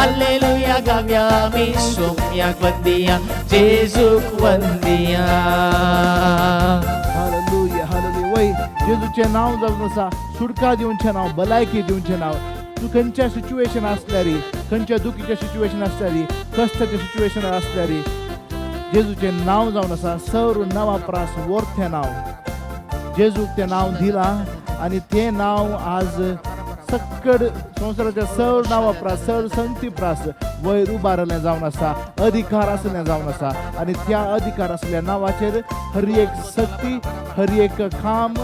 Hallelujah गावया आमी सोम्याक वंदिया, जेजूक वंदिया. Hallelujah, hallelujah. वय, जेजूचें नांव जावन आसा सुटका दिवचें नांव, भलायकी दिवचें नांव. तूं खंयच्या सिच्युएशन आसल्यारी, खंयच्या दुखीच्या सिच्युएशन आसल्यारी, कश्टाच्या सिच्युएशन आसल्यारी, जेजूचें नांव जावन आसा सर्व नांवा प्रास वरतें नांव. जेजूक तें नांव दिलां आनी तें नांव आज सक्कड संवसाराच्या सर्व नांवा प्रास, सर्व संगती प्रास वयर उबारलें जावन आसा, अधिकार आसलें जावन आसा. आनी त्या अधिकार आसल्या नांवाचेर हर एक शक्ती, हर एक काम,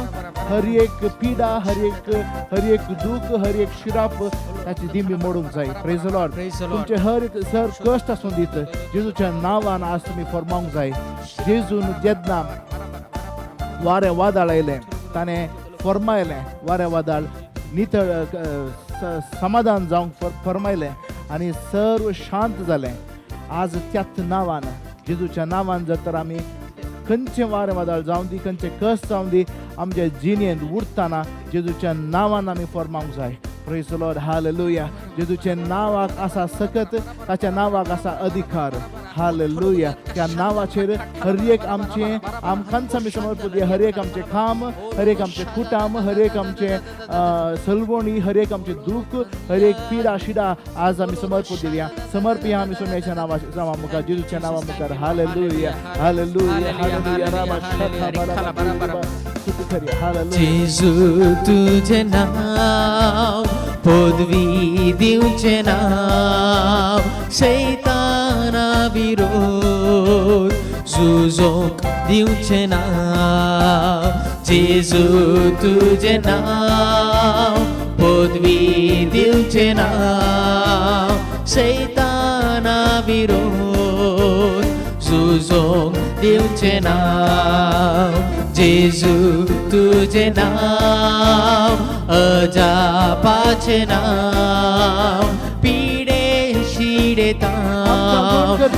हर एक पिडा, हर एक दूख, हर एक शिराप ताची दिंबी मोडूंक जाय. Praise Lord. Praise the Lord. तुमचे हर एक सर कश्ट आसूं दीत, जेजूच्या नांवान आज तुमी फरमावंक जाय. जेजून जेन्ना वारें वादळ आयलें, ताणें फरमायलें, वारें वादळ नितळ समाधान जावंक फरमायलें आनी सर्व शांत जालें. आज त्याच नांवान, जेजूच्या नांवान जर तर आमी खंयचें वारें वादळ जावं दी, खंयचें कश्ट जावं दी, आमच्या जिणेंत उरतना जेजूच्या नांवान आमी फरमावंक जाय. प्रेज लॉर्ड, हालेलुया. जेजूच्या नांवाक आसा सकत, ताच्या नांवाक आसा अधिकार. हालेलुया. त्या नांवाचेर हर एक आमचें आमकांच आमी समर्पत, हर एक आमचें काम, हर एक आमचें कुटाम, हर एक आमचें सलवणी, हर एक आमचें दूख, हर एक पिडा शिडा आज आमी समर्पत दिवया, समर्पया आमी सोम्याच्या नांवा मुखार, जेजूच्या नांवा मुखार. Hallelujah, hallelujah, hallelujah. रामा शाखा बारा बारा सुखरी. हालेलुया. जेजू तुझे नाव, पदवी दिवचें नाव, सैताना विरोध झुजोंक दिवचें नाव. जेजू तुझें नाव, पदवी दिवचें नाव, सैताना विरोध झुजोंक दिवचें नाव. जेजू तुझे नाव, अजापाचें नाव, पिडे शिडेता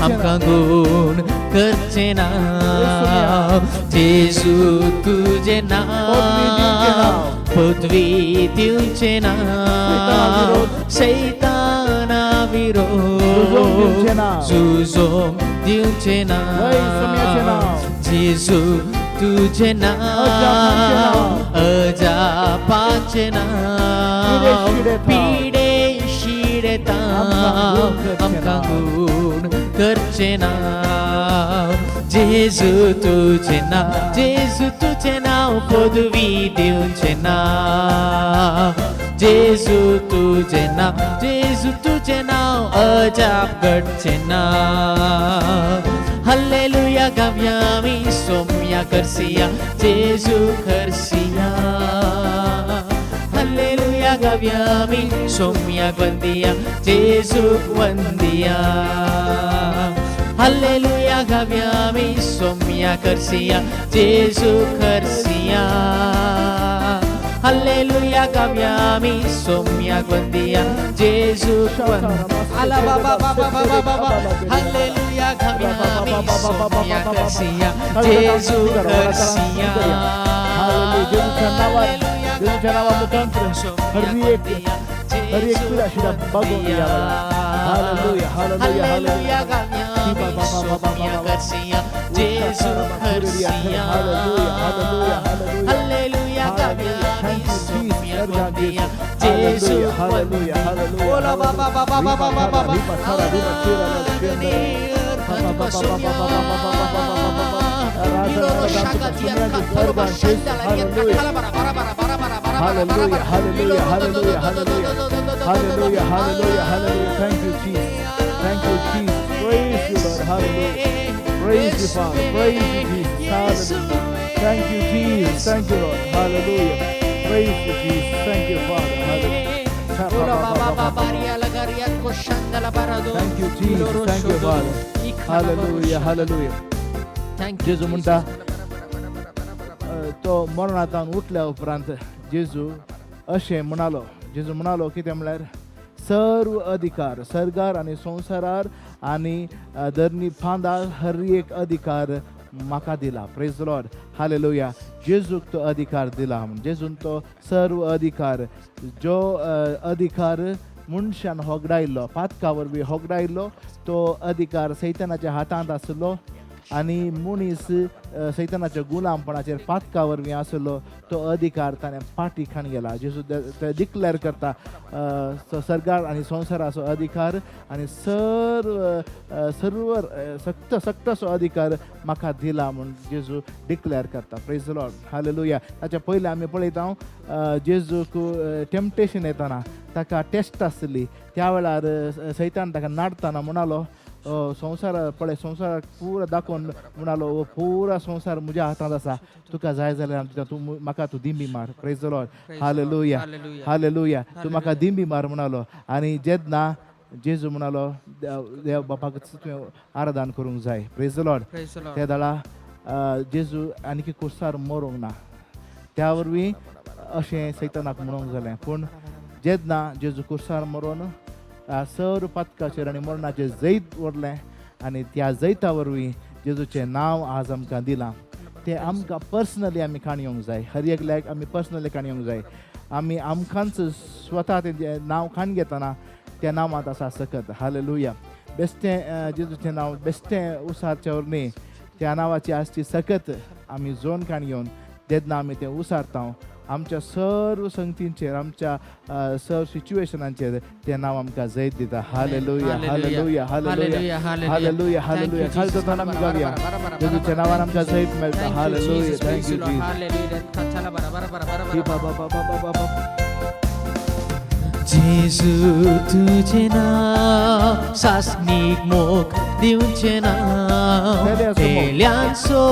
आमकां गुण करचें नाव. जेजू तुझे नाव, पदवी दिवचें नाव, सैताना विरोध झुजोंक दिवचें नाव. जेजू तुझे नाव, अजापाचें नाव, पिडे शिडेता आमकां गुण करचें नाव. जेजू तुझे नाव, जेजू तुझे नाव, पदवी दिवचें नाव. जेजू तुझे नाव, जेजू तुझे नाव, अजाप घडचें नाव. हल्लेलुया गावया आमी सोम्या करसिया, जेजू करसिया. हल्लेलुया गावया आमी सोम्याक वंदिया, जेजूक वंदिया. हल्लेलुया गावया आमी सोम्या करसिया, जेजू करसिया. हल्लेलुया गावया आमी सोम्याक वंदिया, जेजूक वंदिया. आला बाबा बाबा बाबा बाबा. हल्लेलुया गावया आमी सोम्या करसिया, जेजू करसिया. जेजूच्या नावात, जेजूच्या नावा मुखांतर हर एक पिडा शिडा बघून यावा. Hallelujah, hallelujah, hallelujah. करसिया, जेजू करसिया. Hallelujah, hallelujah. हल्लेलुया गावया आमी सोम्या वंदिया, जेजू. Hallelujah, hallelujah. बोला बाबा बाबा बाबा बाबा बाबा. Hallelujah, hallelujah, hallelujah, hallelujah. Hallelujah, hallelujah, hallelujah. Thank you, Jesus. Thank you, Jesus. Praise you, Lord. Hallelujah. Praise you, Father. Praise you, Jesus. Hallelujah. Thank you, Jesus. Thank you, Lord. Hallelujah. Praise you, Jesus. Thank you, Father. Hallelujah. Thank you, Jesus. Thank you, Father. Hallelujah. Hallelujah. Thank you. जेजू म्हणटा, तो मरणांत उठल्या उपरांत जेजू अशें म्हणालो. जेजू म्हणालो कितें म्हळ्यार, सर्व अधिकार सर्गार आनी संवसारार आनी धरणी फांदार हर एक अधिकार म्हाका दिला. प्रेज लॉर्ड, हालेलुया. जेजूक तो अधिकार दिला म्हूण, जेजून तो सर्व अधिकार जो अधिकार मनशान होगडायल्लो, पातका वरवीं होगडायल्लो तो अधिकार सैतानाच्या हातांत आसलो आनी मनीस सैतानाच्या गुलामपणाचेर पातका वरवीं आसलो तो अधिकार ताणें पाटी खाण गेला. जेजू ते डिक्लेर करता सरकार आनी संवसाराचो अधिकार आनी सर्व सक्त सक्तसो अधिकार म्हाका दिला म्हूण जेजू डिक्लेर करता. Praise Lord, hallelujah. ताच्या पयलीं आमी पळयता जेजूक टेम्पटेशन येताना ताका टेस्ट आसली त्या वेळार सैतान ताका नाडताना म्हणालो, संवसार पळय, संवसाराक पुरा दाखोवन म्हणालो, हो पुरा संवसार म्हज्या हातांत आसा, तुका जाय जाल्यार आमच्या तूं म्हाका तूं दिंबी मार. Praise Lord, hallelujah, hallelujah. तूं म्हाका दिंबी मार म्हणालो आनी जेन्ना जेजू म्हणालो, देव बापाक तुवें आराधन करूंक जाय. Praise Lord. त्या दळा जेजू आनीक कुर्सार मरूंक ना, त्या वरवीं अशें सैतानाक म्हणूंक जालें. पूण जेन्ना जेजू कुर्सार मरोन सर्व पातकाचेर आनी मरणाचेर जैत व्हरलें आनी त्या जैता वरवीं जेजूचें नांव आज आमकां दिलां, तें आमकां पर्सनली आमी काण येवंक जाय. हर एकल्याक आमी पर्सनली काण येवंक जाय. आमी आमकांच स्वता तें नांव काण घेतना त्या नांवांत आसा सकत. हालेलुया. बेश्टें जेजूचें नांव बेश्टें उसारचें न्ही, त्या नांवाची आसची सकत आमी जोन काण घेवन तेन्ना आमी तें उसारता, आमच्या सर्व संगतींचेर, आमच्या सर्व सिच्युएशनांचेर तें नांव आमकां जैत दिता. Hallelujah, hallelujah, hallelujah, hallelujah, hallelujah. खालच्या जावन आमी गावया, जेजूच्या नांवान आमकां जैत मेळटा. Hallelujah, thank you Jesus. बाबा. जेजू तुझे नाव सासणीक मोग दिवचें नाव, पेल्यांचो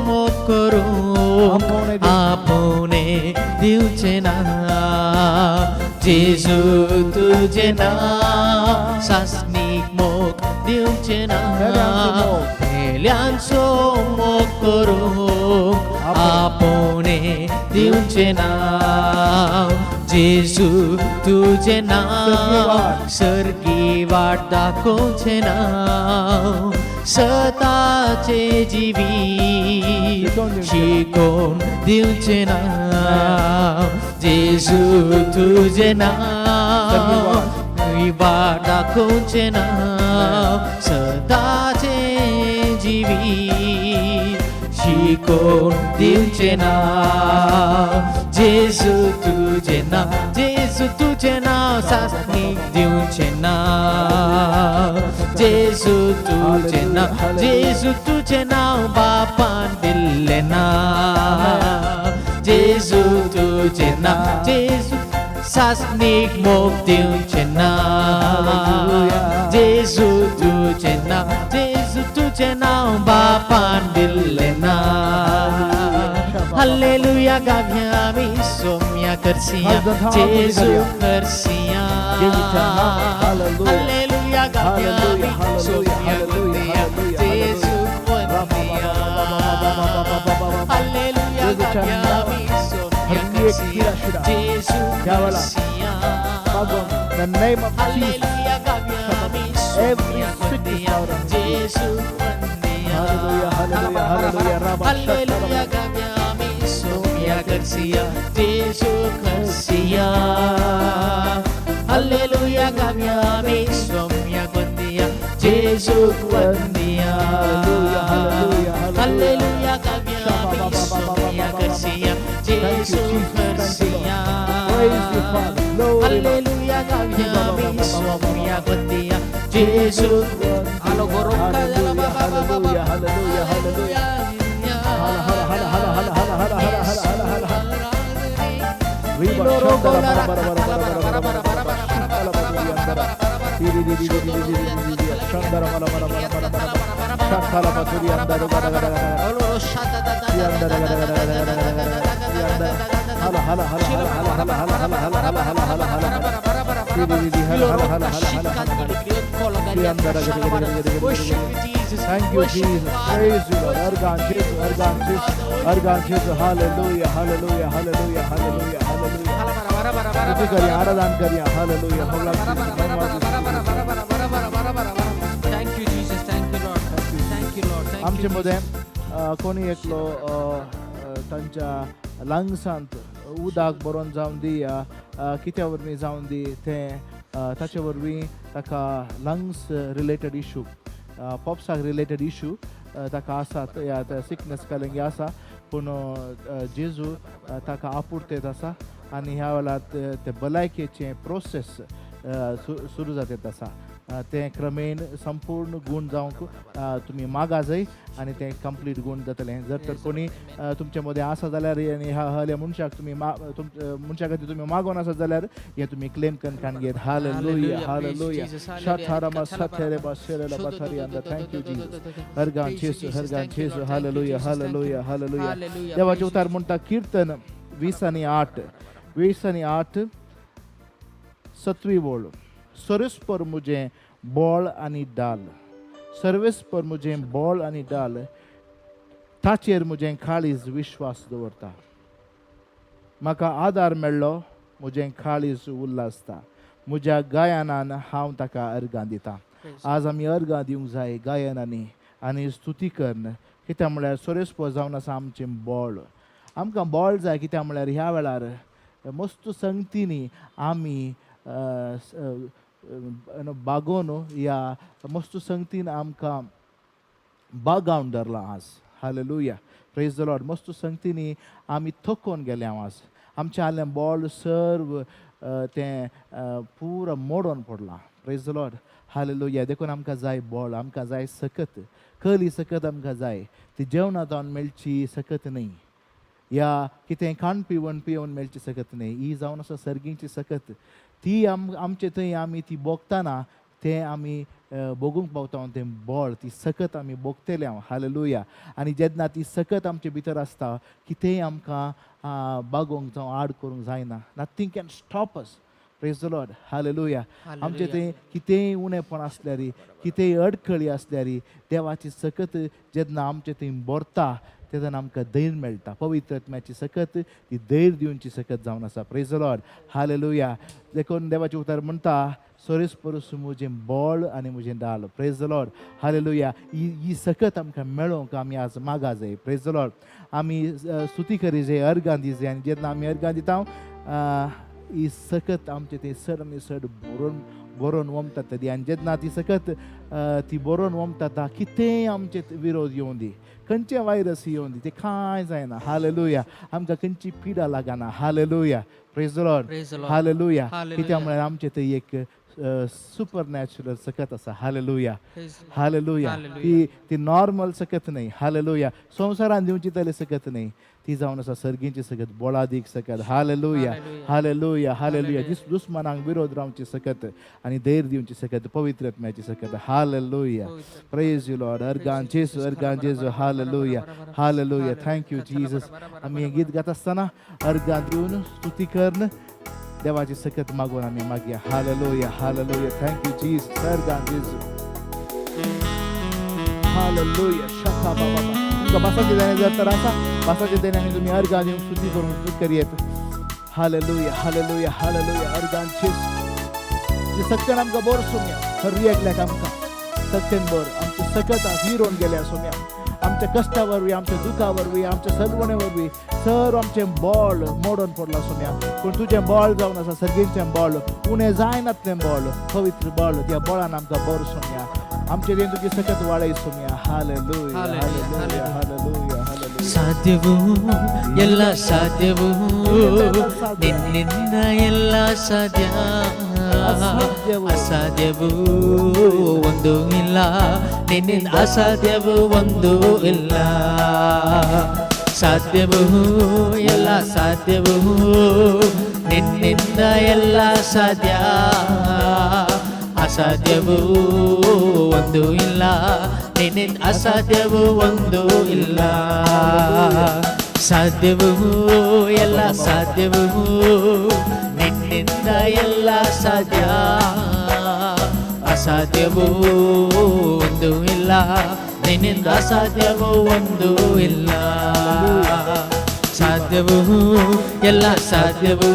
मोग करूंक आपोवणें दिवचें नाव. जेजू तुझें नाव सासणीक मोग दिवचें नाव, पेल्यांचो मोग करूंक आपोवणें दिवचें नाव. जेजू तुझें नाव सर्गी वाट दाखोवचें नाव, सताचे जिवीत शिकोवन दिवचें नाव. जेजू तुझें नाव वाट दाखोवचें नाव, सदाचे जिवीत शिकोवन दिवचें नाव. जेजू तुझें नाव, जेजू तुझें नाव सासणीक दिवचें नाव. जेजू तुझें नाव, जेजू तुझें नाव बापान दिल्लें नाव. जेजू तुझें नाव, जेजू सासणीक मोग दिवचें नाव. जेजू तुझें नाव, जेजू तुझें नाव बापान दिल्लें नाव. हालेलुया गावया आमी, सोम्या करसिया, जेजू करसिया. हालेलुया गावया आमी, सोम्या करसिया, जेजू वंदिया. हालेलुया गावया आमी, सोम्या करसिया, जेजू करसिया. The name of Jesus. Hallelujah गावया आमी, सोम्या करसिया, जेजू वंदिया. Hallelujah, hallelujah, hallelujah. Rabba hallelujah गावया आमी, सोम्या करसिया, जेजू करसिया. हालेलुया गावया आमी, सोम्या वंदिया, जेजू वंदिया. हालेलुया गावया आमी, सोम्या करसिया, जेजू करसिया. Praise you, Father. Glory. Hallelujah गावया आमी, सोम्या वंदिया, जेजू. Hallelujah, hallelujah, hallelujah, hallelujah. Hala, hala, hala, hala, hala, hala, hala, hala, hala, hala, hala. Riba, shandara, bara, bara, bara, bara, bara, bara, bara, bara, shantala, bara, bara, diri, diri, diri, diri, diri, diri, diri, shandara, bara, bara, bara, bara, bara, shantala, baturi, andara, gara, gara, gara, gara. Yandara, gara, gara, gara, gara, gara, gara, yandara. Hala, hala, hala, hala, hala, hala, hala, hala, hala, hala, hala, hala, hala. Diri, diri, hala, hala, hala, hala, hala, hala, hala. Yandara, gara, gara, gara, gara, gara, gara. Thank you, Jesus. Praise you, Lord. Argan Jesus, Argan Jesus, Argan Jesus. Hallelujah, hallelujah, hallelujah, hallelujah, hallelujah. स्तुति करिए, आराधना करिए. Hallelujah. भगवान की महिमा की. Thank you, Jesus. Thank you, Lord. Thank you, Lord. Thank आमचे you. मध्ये कोणी एकलो तांच्या लंग्सांत उदक बरोवन जावन दी, कित्या वरवीं जावन दी तें ताचे वरवीं ताका लंग्स रिलेटेड इशू, पोपसाक रिलेटेड इशू ताका आसात या सिकनस कालंगी आसा, पूण जेजू ताका आपुरतेत आसा आनी ह्या वेळार ते भलायकेचें प्रोसेस सुरू जातेत आसा. तें क्रमेण संपूर्ण गूण जावंक तुमी मागा जाय आनी तें कंप्लीट गूण जातलें. जर तर कोणी तुमचे मदें आसा जाल्यार आनी ह्या हल्या मनशाक तुमी मनशा खातीर तुमी मागोन आसा जाल्यार हें तुमी क्लेम करून काण घेत. Hallelujah, hallelujah. शाथारामा साथेरेबा शेरेला बाथारी. Thank you Jesus. अर्गां जेजू, अर्गां जेजू. Hallelujah, hallelujah, hallelujah. देवाचे उतार म्हणटा, किर्तन 20 आनी 8, 20 आनी 8, सतवी वळ, सर्वेस्पर मुजें बोळ आनी डाल, सर्वेस्पर मुजें बोळ आनी डाल, ताचेर म्हजें काळीज विश्वास दवरता. म्हाका आदार मेळ्ळो, म्हजें काळीज उल्लासता, म्हज्या गायनान हांव ताका अर्गां दिता. आज आमी अर्गां दिवंक जाय गायनांनी आनी स्तुती करून, कित्याक म्हळ्यार सर्वेस्पर जावन आसा आमचें बोळ. आमकां बोळ जाय, कित्याक म्हळ्यार ह्या वेळार मस्त संगतींनी आमी बागोवन ह्या मस्त संगतीन आमकां बागावन धरलां आज. हालेलुया, प्रेज the Lord. मस्त संगतींनी आमी थकोवन गेले आज. आमचें आसलें बॉल सर्व तें पुरो मोडोन पडलां. प्रेज the Lord, hallelujah. देखून आमकां जाय बॉल, आमकां जाय सकत, कली सकत आमकां जाय. ती जेवणा जावन मेळची सकत न्हय या कितें खाण पिवन पिवन मेळची सकत न्हय. ही जावन आसा सर्गींची सकत. ती आमचे थंय आमी ती भोगतना तें आमी भोगूंक पावता. तें बळ, ती सकत आमी भोगतले हांव. हालेलुया. आनी जेन्ना ती सकत आमचे भितर आसता, कितेंय आमकां बागोवंक जावं आड करूंक जायना. Nothing can stop us. Praise the Lord, hallelujah. आमचे थंय कितेंय उणेपण आसल्यार, कितेंय अडखळी आसल्यार, देवाची सकत जेन्ना आमचे थंय भरता तेन्ना आमकां धैर्य मेळटा. पवित्र आत्म्याची सकत ती धैर्य दिवची सकत जावन आसा. प्रेज the Lord, hallelujah. देखून देवाचें उतर म्हणटा, सर्वेस्पर म्हजें बळ आनी म्हजें डाल. प्रेज the Lord, hallelujah. ही ही सकत आमकां मेळोवंक आमी आज मागा जाय. प्रेज the Lord. आमी स्तुती करी जाय, अर्गां दी जाय आनी जेन्ना आमी अर्गां दिता, ही सकत आमचे ते चड आनी चड बरोवन बरोवन वमतात ती. आनी जेन्ना ती सकत ती बरोवन वमता, कितेंय आमचे विरोध येवन दी, खंयचे वायरस येवन दी, ते कांय जायना. हालेलुया. आमकां खंयची पिडा लागना. Hallelujah, praise the Lord. Praise the Lord. Hallelujah. Hallelujah. कित्याक म्हळ्यार आमचे थंय एक सुपर नॅचरल सकत आसा. Hallelujah. Praise the Lord. Hallelujah. Hallelujah. ती ती नॉर्मल सकत न्हय. हालेलुया. संवसारान दिवची तरी सकत न्हय. ती जावन आसा सर्गींची सकत, बोळादीक सकत. Hallelujah. Hallelujah. Hallelujah, hallelujah. Hallelujah. दुस्मनांक विरोध रावची सकत आनी धैर्य दिवची सकत, पवित्र आत्म्याची सकत. Hallelujah. Praise you Lord. अर्गान जेसू, अर्गान जेसू. Hallelujah, hallelujah. Thank you Jesus. आमी हें गीत गाता आसतना अर्गान दिवन, स्तुती करून, देवाची सकत मागून आमी मागया. Hallelujah, hallelujah. Thank you Jesus. अर्गान जेसू. हालेलुया. शका बाबा. तुमकां भासाचे देणे जर तर आसा, भासाचे देण्याने तुम्ही अर्गान दिवन स्तुती करून स्तुती करयेत. Hallelujah, hallelujah, hallelujah. अर्गान जेसू. जे सत्यान आमकां बरो सोम्या, हर एकल्याक आमकां सत्यान बर. आमचे सकत हिरोवन गेल्या सोम्या. आमच्या कश्टा वरवीं, आमच्या दुखा वरवीं, आमच्या सलवणे वरवीं सर्व आमचें बळ मोडून पडलां सोम्या. पूण तुजें बळ जावन आसा सर्गींचें बळ, उणें जायना तें बळ, पवित्र बळ. त्या बळान आमकां बरो सोम्या. आमचे देन तुजी सकत वाडय Saumya. Hallelujah. Hallelujah. Hallelujah, hallelujah, hallelujah. ಸಾಧ್ಯವೂ, ಎಲ್ಲ ಸಾಧ್ಯವೂ, ನಿನ್ನಿಂದ ಎಲ್ಲ ಸಾಧ್ಯ. ಅಸಾಧ್ಯವೂ. ಅಸಾಧ್ಯವೂ ಒಂದು ಇಲ್ಲ, ನಿನ್ನಿಂದ ಅಸಾಧ್ಯವೂ ಒಂದು ಇಲ್ಲ. ಸಾಧ್ಯವೂ, ಎಲ್ಲ ಸಾಧ್ಯವೂ, ನಿನ್ನಿಂದ ಎಲ್ಲ ಸಾಧ್ಯ. ಅಸಾಧ್ಯವೂ ಒಂದು ಇಲ್ಲ, ನಿನ್ನಿಂದ ಅಸಾಧ್ಯವೂ ಒಂದು ಇಲ್ಲ. ಸಾಧ್ಯವೂ, ಎಲ್ಲ ಸಾಧ್ಯವೂ, ನಿನ್ನಿಂದ ಎಲ್ಲ ಸಾಧ್ಯ. ಅಸಾಧ್ಯವೂ ಒಂದು ಇಲ್ಲ, ನಿನ್ನಿಂದ ಅಸಾಧ್ಯವೂ ಒಂದು ಇಲ್ಲ. ಸಾಧ್ಯವೂ, ಎಲ್ಲ ಸಾಧ್ಯವೂ,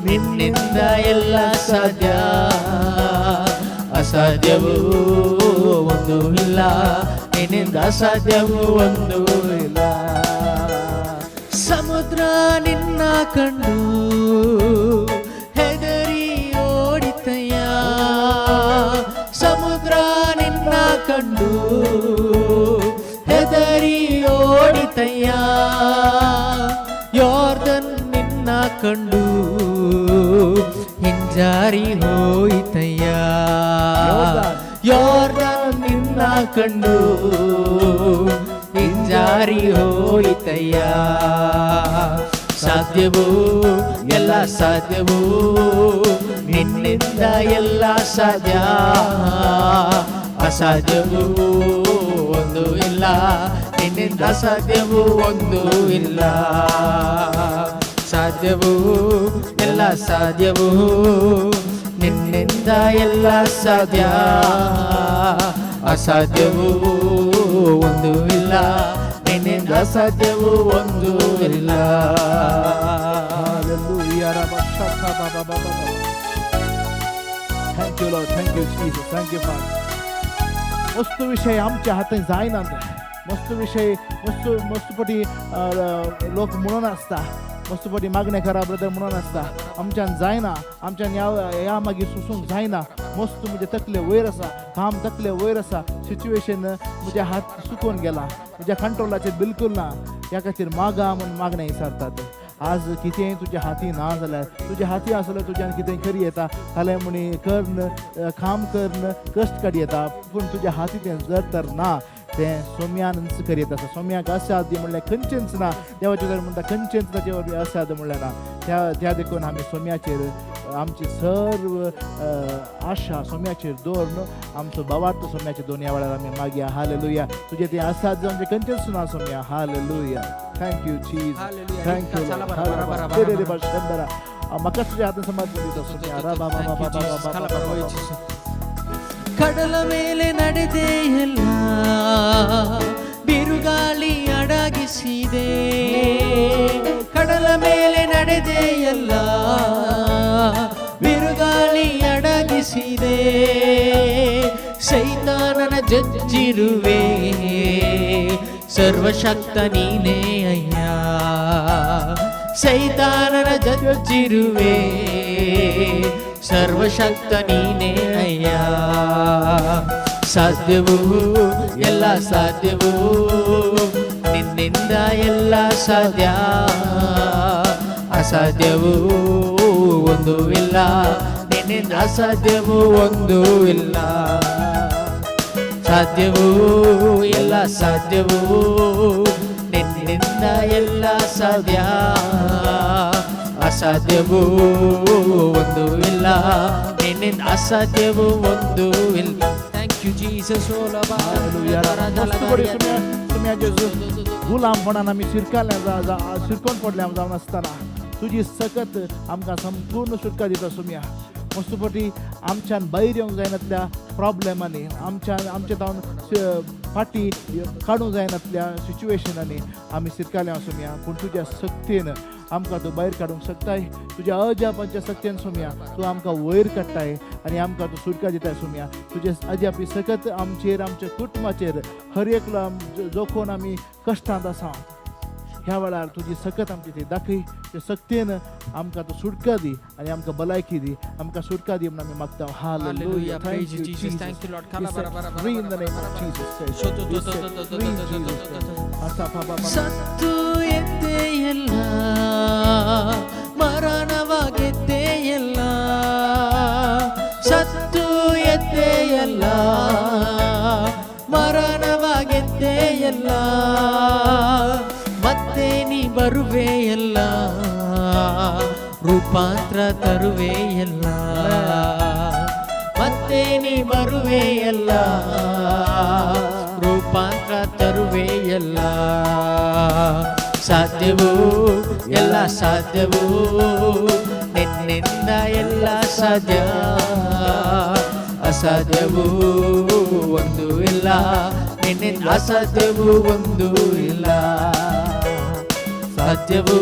ನಿನ್ನಿಂದ ಎಲ್ಲ ಸಾಧ್ಯ. ಅಸಾಧ್ಯವೂ ಒಂದು ಇಲ್ಲ, ನಿನ್ನಿಂದ ಅಸಾಧ್ಯವೂ ಒಂದು ಇಲ್ಲ. ಸಮುದ್ರ ನಿನ್ನ ಕಂಡು ಹೆದರಿ ಓಡಿತು. ಹಿಂಜಾರಿ ಹೋಯಿತಯ್ಯ. ಯೋರ್ದಾನ್ ನಿನ್ನ ಕಂಡು ಹಿಂಜಾರಿ ಹೋಯಿತಯ್ಯ. ಸಾಧ್ಯವೂ ಎಲ್ಲ ಸಾಧ್ಯವೂ, ನಿನ್ನಿಂದ ಎಲ್ಲ ಸಾಧ್ಯ. ಅಸಾಧ್ಯವೂ ಒಂದು ಇಲ್ಲ, ನಿನ್ನಿಂದ ಸಾಧ್ಯವೂ ಒಂದು ಇಲ್ಲ. ಸಾಧ್ಯವೂ ಎಲ್ಲ ಸಾಧ್ಯವೂ, ನಿನ್ನಿಂದ ಎಲ್ಲ ಸಾಧ್ಯ. ಅಸಾಧ್ಯವೂ ಒಂದು ಇಲ್ಲ, ನಿನ್ನಿಂದ ಸಾಧ್ಯವೂ ಒಂದು ಇಲ್ಲ. Hallelujah. Rabba Shaka Ba Ba Ba Ba Ba. Thank you, Lord. Thank you, Jesus. Thank you, Father. मस्त विशय आमच्या हातान जायनात. मस्त विशय, मस्त मस्त पटी लोक म्हणून आसता, मस्त पटी मागणें करा ब्रदर म्हणून आसता. आमच्यान जायना, आमच्यान ह्या ह्या मागीर सोसूंक जायना. मस्त म्हजे तकले वयर आसा, काम तकले वयर आसा, सिच्युएशन म्हज्या हात सुकोवन गेला, म्हज्या कंट्रोलाचेर बिलकुल ना. ह्या खातीर मागा म्हूण मागणें विचारतात. आज कितेंय तुज्या हाती ना जाल्यार, तुज्या हाती आसल्यार तुज्यान कितें करी येता, फाल्यां म्हणी कर्न काम कर्न कश्ट काडी येता. पूण तुज्या हाती तें जर तर ना, तें सोम्यानच करीत आसा. सोम्याक असाध्य म्हणल्यार खंयचेंच ना. देवाचें जर म्हणटा खंयचेंच ताचे वरवीं असाध्य म्हणलें ना. त्या त्या देखून आमी सोम्याचेर आमची सर्व आशा सोम्याचेर दवरून, आमचो भावार्थ सोम्याचेर दोन ह्या वेळार आमी मागया. हालेलुया. तुजें तें असाध्य आमचें खंयचेंच ना Saumya. Hallelujah. Thank you Jesus. Thank you. म्हाका तुज्या हातान समर्पण दिता सोम्या. रा बा बा बा बा बा बा बा बा. ಕಡಲ ಮೇಲೆ ನಡೆದೆ ಎಲ್ಲ, ಬಿರುಗಾಳಿ ಅಡಗಿಸಿದೆ. ಕಡಲ ಮೇಲೆ ನಡೆದೆ ಎಲ್ಲ, ಬಿರುಗಾಳಿ ಅಡಗಿಸಿದೆ. ಸೈತಾನನ ಜಜ್ಜಿರುವೆ, ಸರ್ವಶಕ್ತ ನೀನೇ ಅಯ್ಯ. ಸೈತಾನನ ಜಜ್ಜಿರುವೆ, ಸರ್ವಶಕ್ತ ನೀನೇ ಅಯ್ಯ. ಸಾಧ್ಯವೂ ಎಲ್ಲ ಸಾಧ್ಯವೂ, ನಿನ್ನಿಂದ ಎಲ್ಲ ಸಾಧ್ಯ. ಅಸಾಧ್ಯವೂ ಒಂದು ಇಲ್ಲ, ನಿನ್ನಿಂದ ಅಸಾಧ್ಯವೂ ಒಂದು ಇಲ್ಲ. ಸಾಧ್ಯವೂ ಎಲ್ಲ ಸಾಧ್ಯವೂ, ನಿನ್ನಿಂದ ಎಲ್ಲ ಸಾಧ್ಯ. ಅಸಾಧ್ಯವೂ ಒಂದು ಇಲ್ಲ, ನಿನ್ನಿಂದ ಅಸಾಧ್ಯವೂ ಒಂದು ಇಲ್ಲ. Thank you Jesus. मस्त बरी सोम्या, सोम्या जेजू. गुलामपणान आमी शिरकाले, शिरकोन पडले जावन आसतना तुजी सकत आमकां संपूर्ण सुटका दिता सोम्या. मस्त पटी आमच्यान भायर येवंक जायनातल्या प्रॉब्लेमांनी, आमच्यान आमच्या जावन फाटी काडूंक जायनातल्या सिच्युएशनांनी आमी शिरकाले सोम्या. पूण तुज्या सक्तीन आमकां तूं भायर काडूंक शकताय. तुज्या अजापांच्या सक्तीन सोम्या तूं आमकां वयर काडटाय आनी आमकां तूं सुटका दिताय सोम्या. तुजे अजापी सकत आमचेर, आमच्या कुटुंबाचेर, हर एकलो जो कोण आमी कश्टांत आसा ह्या वेळार तुजी सकत आमची ती दाखय. ते सक्तीन आमकां तूं सुटका दी आनी आमकां भलायकी दी. आमकां सुटका दी म्हणून आमी मागता. Hallelujah. Hallelujah. Praise Thank you, you, Jesus. Jesus. Thank you, Lord. We set free in the name of Jesus Christ. We set free in Jesus Christ. Asa pa pa pa. ಸತ್ತು ಎದ್ದೆ ಎಲ್ಲ, ಮರಣವಾಗೆದ್ದೆ ಎಲ್ಲ. ಸತ್ತು ಎದ್ದೆ ಎಲ್ಲ, ಮರಣವಾಗೆದ್ದೆ ಎಲ್ಲ. ಮತ್ತೆ ನೀ ಬರುವೆ ಎಲ್ಲ, ರೂಪಾಂತರ ತರುವೆ ಎಲ್ಲ. ಮತ್ತೆ ನೀ ಬರುವೆ ಎಲ್ಲ, ರೂಪಾಂತರ ತರುವೆ ಎಲ್ಲ. ಸಾಧ್ಯವೂ ಎಲ್ಲ ಸಾಧ್ಯವೂ, ನಿನ್ನಿಂದ ಎಲ್ಲ ಸಾಧ್ಯ. ಅಸಾಧ್ಯವೂ ಒಂದು ಇಲ್ಲ, ನಿನ್ನಿಂದ ಅಸಾಧ್ಯವೂ ಒಂದು ಇಲ್ಲ. ಸಾಧ್ಯವೂ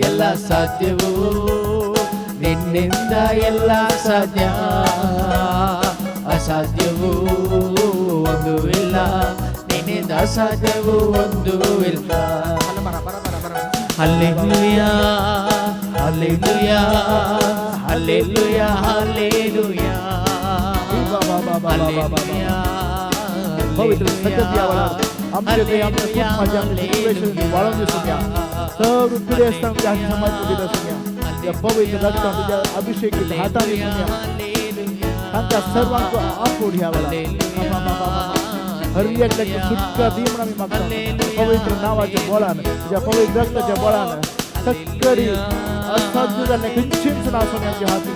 ಎಲ್ಲ ಸಾಧ್ಯವೂ, ನಿನ್ನಿಂದ ಎಲ್ಲ ಸಾಧ್ಯ. ಅಸಾಧ್ಯವೂ ಒಂದು ಇಲ್ಲ, ನಿನ್ನಿಂದ ಅಸಾಧ್ಯವೂ ಒಂದು ಇಲ್ಲ. Hallelujah, hallelujah, hallelujah, hallelujah. Ba ba ba ba ba ba ba ba. पवित्र सकत ह्या वेळार आमचे ते आमच्या कुटुंबाचे आमचे सिच्युएशन वाळोवन दी सोम्या. सर्व पिडेस्तांक तुज्या हाती समर्पण दिता सोम्या. तुझ्या पवित्र रक्तान, तुझ्या अभिषेकीत हातांनी सोम्या तांकां सर्वांक आफूड ह्या वेळार. हर एकल्याक सुटका दी म्हणून आमी मागता. पवित्र नांवाच्या बळान, तुझ्या पवित्र रक्ताच्या बळान सक्कडी असाध्य जाल्लें खंयचीच ना सोम्याच्या हाती.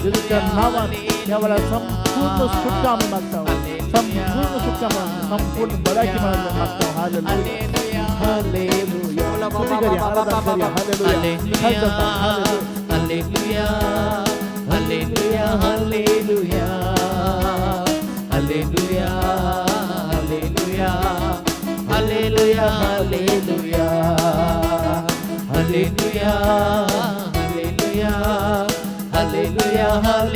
जेजूच्या नांवान ह्या वेळार संपूर्ण सुटका आमी मागता, संपूर्ण सुटका मागता, संपूर्ण भलायकी मागता. Hallelujah, hallelujah. स्तुती करूया, आराधना करूया. हालेलुया. खास hallelujah. Hallelujah, hallelujah, hallelujah, hallelujah, hallelujah, hallelujah, hallelujah, hallelujah, hallelujah,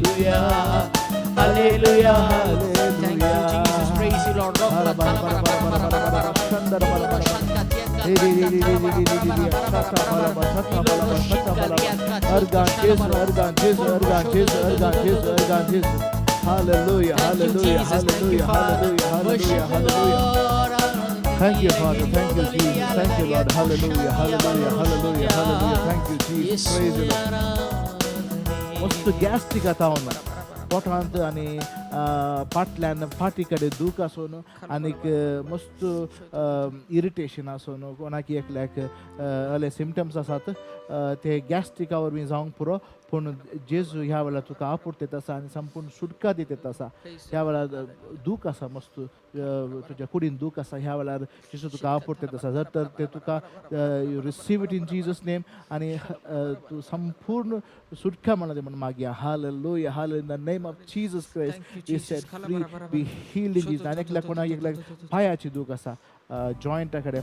hallelujah. Hallelujah, hallelujah, hallelujah. Thank you, Jesus. Praise you, Lord. Hallelujah, Thank you, hallelujah, Jesus. Thank you, hallelujah, Father. hallelujah, hallelujah, Worship you, hallelujah. Lord. Thank you, Father. Thank you, Jesus. Thank you, Lord. Hallelujah, hallelujah, hallelujah, hallelujah. Thank you, Jesus. Praise you, Lord. मस्त गॅस्ट्रीक आतां पोटांत आनी फाटल्यान फाटी कडेन दूख आसून आनीक मस्त इरिटेशन आसून कोणाक एकल्याक असले सिमटम्स आसात, ते गॅस्ट्रिका वरवीं जावंक पुरो, पूण जेजू ह्या वेळार तुका आपुडतेत आसा आनी संपूर्ण सुटका दितेत आसा. ह्या वेळार दूख आसा मस्त, तुज्या कुडीन दूख आसा, ह्या वेळार जेजू तुका आपुडतेत आसा. जर तर ते तुका, you receive it in Jesus name आनी तूं संपूर्ण सुटका म्हणा म्हण मागया. Hallelujah, hallelujah. In the name of Jesus Christ, Thank you, be Jesus. set free, be healed in Jesus. आनी एकल्या कोणाक एकल्याक पांयाची दूख आसा, जॉयंटा कडेन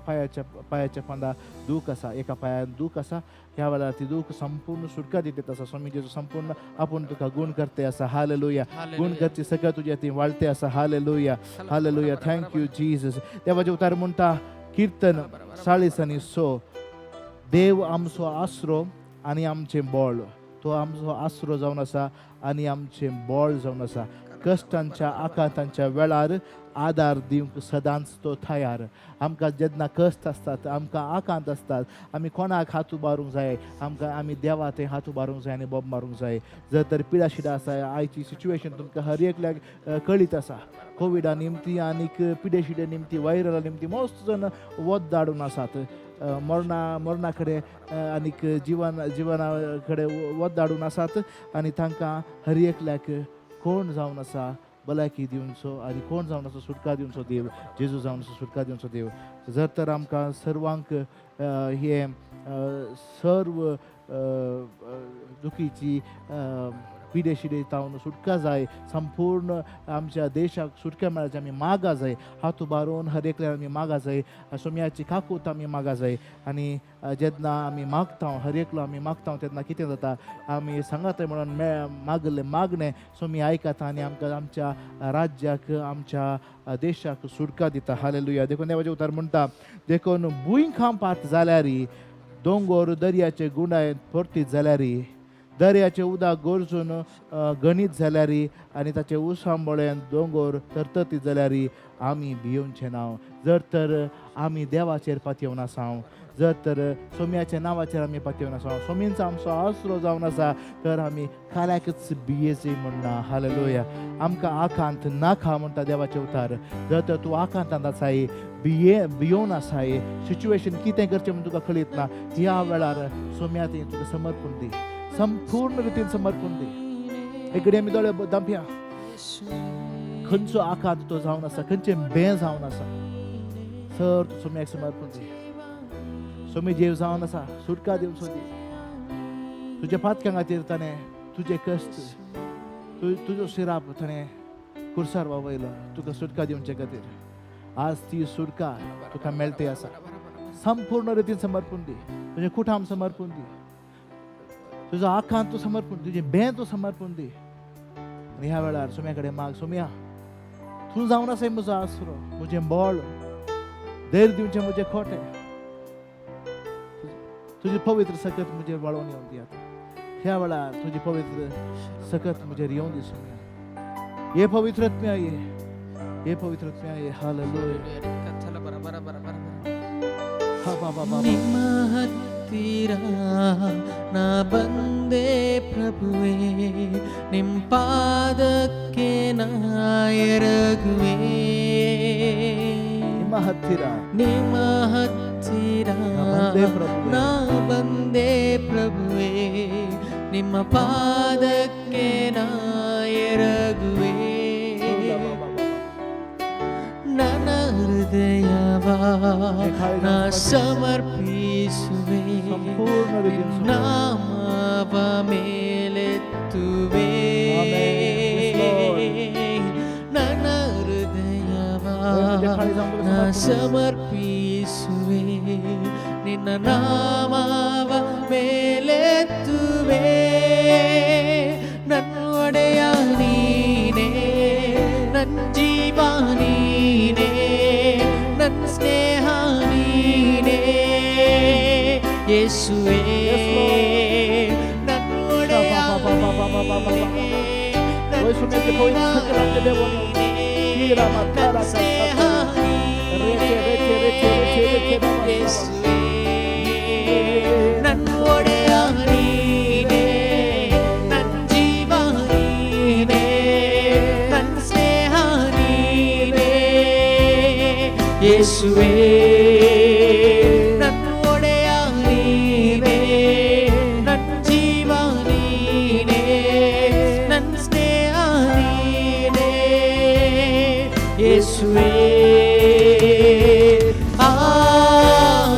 पांयाच्या पंदा दूख आसा, एका पांयान दूख आसा, ह्या वेळार ती दूख संपूर्ण सुटका दितेत आसा. स्वामी जेजू संपूर्ण आपूण तुका गुण करते आसा. हालेलुया. गुण करची सगळं तुज्या ती वाळते आसा. Hallelujah, hallelujah. Thank you Jesus. देवाचे उतार म्हणटा, किर्तन 46, देव आमचो आसरो आनी आमचें बळ. तो आमचो आसरो जावन आसा आनी आमचें बळ जावन आसा. कश्टांच्या आकांतांच्या वेळार आदार दिवंक सदांच तो तयार. आमकां जेन्ना कश्ट आसतात, आमकां आकांत आसतात, आमी कोणाक हात उबारूंक जाय? आमकां आमी देवा थंय हात उबारूंक जाय आनी बोब मारूंक जाय. जर तर पिडा शिडा आसा, आयची सिच्युएशन तुमकां हर एकल्याक कळीत आसा. कोविडा निमती आनीक पिडे शिडे निमती, व्हायरला निमती मस्त जण वत धाडून आसात, मरणा कडेन आनीक जिवना कडेन वत धाडून आसात. आनी तांकां हर एकल्याक कोण जावन आसा भलायकी दिवचो आनी कोण जावन आसा सुटका दिवचो देव, जेजू जावन आसा सुटका दिवचो देव. जर तर आमकां सर्वांक हे सर्व दुखीची पिडे शिडे तावन सुटका जाय, संपूर्ण आमच्या देशाक सुटका मेळची आमी मागा जाय. हात उबारून हर एकल्यान आमी मागा जाय, सोम्याची काकूत आमी मागा जाय. आनी जेन्ना आमी मागता, हर एकलो आमी मागता, तेन्ना कितें जाता? आमी सांगात म्हणून मागले मागणें सोमी आयकता आनी आमकां आमच्या राज्याक, आमच्या देशाक सुटका दिता. हालेलुया. देखून देवाचें उतर म्हणटा, देखून भुंयकांपात जाल्यार, दोंगोर दर्याचे गुंडायेन परतीत जाल्यार, दर्याचें उदक गरजून गणीत जाल्यार आनी ताचे उसांबळ्यान दोंगोर तरतरतीत जाल्यार आमी भियोवचें ना. जर तर आमी देवाचेर पातयेवन आसा, जर तर सोम्याच्या नांवाचेर आमी पातयेवन आसा, सोमींचो आमचो आसरो जावन आसा, तर आमी काल्याकच भियेचे म्हणना. हालेलुया. आमकां आकांत नाका म्हणटा देवाचें उतार. जर तर तूं आकांतांत आसाय, भियोवन आसाय, सिच्युएशन कितें करचें म्हूण तुका कळीत ना, ह्या वेळार सोम्या थंय तुका समर्पण दी, संपूर्ण रितीन समर्पण दी. एक घडी आमी दोळे धांपया. खंयचो आकांत तो जावन आसा, खंयचें बें जावन आसा, सर तूं सोम्याक समर्पण दी. सोमी जेव जावन आसा सुटका दिवचो दी. तुज्या पातकां खातीर ताणें तुजे कश्ट, तुजो शिराप ताणें कुर्सार वावयलो तुका सुटका दिवचे खातीर. आज ती सुटका तुका मेळटी आसा. संपूर्ण रितीन समर्पण दी, तुजें कुटाम समर्पण दी, तुजो आकांत तूं समर्पण, तुजें बें तूं समर्पण दी. आनी ह्या वेळार सोम्या कडेन माग, सोम्या तूं जावन आसाय म्हजो आसरो, म्हजें बळ, धैर्य दिवचें म्हजें खोटें, तुजी पवित्र सकत म्हजेर वाळोवन येवन दी. आतां ह्या वेळार तुजी पवित्र सकत म्हजेर येवन दी सोम्या. हे पवित्र आत्म्या ये, हे पवित्र आत्म्या ये. हालेलुया. ಹಾ ಬಾ ಬಾ ಬಾ. ನಿಮ್ಮ ಹತ್ತಿರ ನಾ ಬಂದೆ ಪ್ರಭುವೆ, ನಿಮ್ಮ ಪಾದಕ್ಕೆ ನಾ ಎರಗುವೆ. ನಿಮ್ಮ ಹತ್ತಿರ ನಿಮ್ಮ ಹತ್ತಿರ ನಾ ಬಂದೆ ಪ್ರಭುವೇ. ನಾ ಬಂದೆ ಪ್ರಭುವೆ, ನಿಮ್ಮ ಪಾದಕ್ಕೆ ನಾ ಎರಗುವೆ. ನನ್ನ ಹೃದಯವ ನಾ ಸಮರ್ಪಿಸುವೆ, ಸಂಪೂರ್ಣ ರೀತಿಯಲ್ಲಿ ನಾಮವ ಮೇಲೆತ್ತುವೆ. Amen. Yes, Lord. ನನ್ನ ಹೃದಯವ ಖಾಲಿ ನಾ ಸಮರ್ಪಿಸುವೆ, ನಿನ್ನ ನಾಮವ ಮೇಲೆತ್ತುವೆ. ನನ್ನ ಒಡೆಯ ನೀನೇ, ನನ್ನ ಜೀವ ನೀನೇ, ನನ್ನ ಸ್ನೇಹ ನೀನೇ ಯೇಸುವೆ. Yes, Lord. ನನ್ನ ಒಡೆಯ ನೀನೇ, ನನ್ನ ವಯಸ್ಸು ಜೀವ ದೇವನೇ. ನೀನೇ, ನನ್ನ ಸ್ನೇಹ ನೀನೇ ಯೇಸುವೆ. ನನ್ನ ಒಡೆಯ ನೀನೇ, ನನ್ನ ಜೀವ ನೀನೇ, ನನ್ನ ಸ್ನೇಹ ನೀನೇ ಯೇಸುವೆ. ನನ್ನ ಒಡೆಯ ನೀನೇ, ನನ್ನ ಜೀವ ನೀನೇ, ನನ್ನ ಸ್ನೇಹ ನೀನೇ ಯೇಸುವೆ.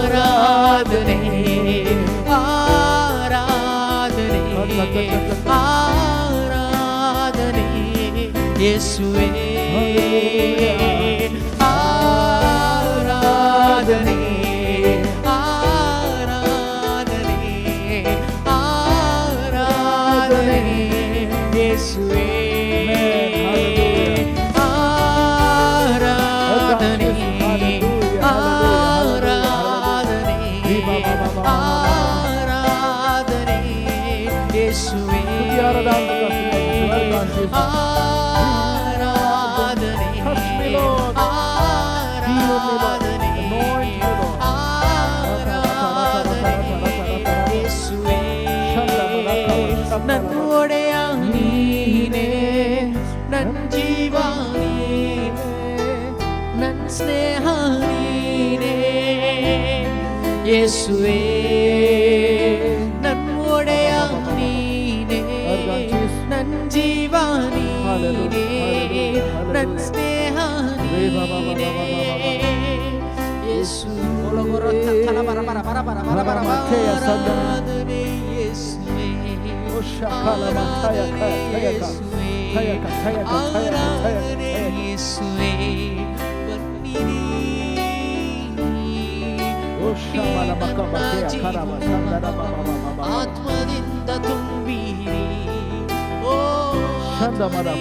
ಆರಾಧನೆ, ಆರಾಧನೆ, ಆರಾಧನೆ ಯೇಸುವೆ. ಆರಾಧನೆ, ಆರಾಧನೆ, ಆರಾಧನೆ ಯೇಸುವೆ. ಆರಾಧನೆ, ಆರಾಧನೆ, ಆರಾಧನೆ ಯೇಸುವೆ. ಆರಾಧನೆ, ಆರಾಧನೆ, ಆರಾಧನೆ ಯೇಸುವೆ. ನನ್ನ ಒಡೆಯ ನೀನೇ, ನನ್ನ ಜೀವ ನೀನೇ, ನನ್ನ ಸ್ನೇಹ ನೀನೇ ಯೇಸುವೆ. ನನ್ನ ಒಡೆಯ ನೀನೇ, ನನ್ನ ಜೀವ ನೀನೇ, ನನ್ನ ಸ್ನೇಹ ನೀನೇ ಯೇಸು. ಆರಾಧನೆ ಯೇಸುವೆ, ಆರಾಧನೆ ಯೇಸುವೆ, ಆರಾಧನೆ ಯೇಸುವೆ. ಬನ್ನಿರಿ, ನನ್ನ ಜೀವ ಆತ್ಮದಿಂದ ತುಂಬಿರಿ. ಓ ಆತ್ಮನೇ,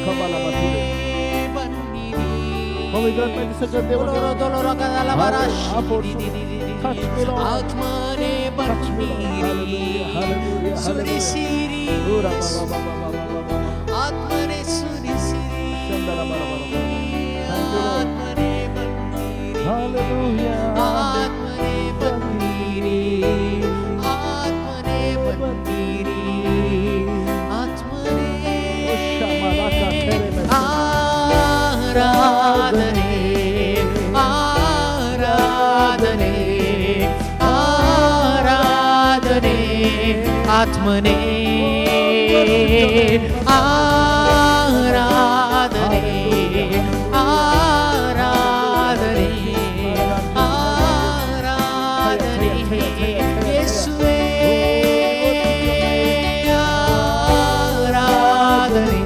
ಬನ್ನಿರಿ. ಆತ್ಮನೇ ಬನ್ನಿರಿ, ಸುರಿಸಿರಿ, ಆತ್ಮನೇ ಸುರಿಸಿರಿ, ಆತ್ಮನೇ ಬನ್ನಿರಿ, ಆತ್ಮನೇ ಬನ್ನಿರಿ, ಆತ್ಮನೇ ಬನ್ನಿರಿ, ಆತ್ಮನೇ. ಆರಾಧನೆ, ಆರಾಧನೆ, ಆರಾಧನೆ ಆತ್ಮನೇ. ಆರಾಧನೆ, ಆರಾಧನೆ, ಆರಾಧನೆ ಯೇಸುವೇ. ಆರಾಧನೆ.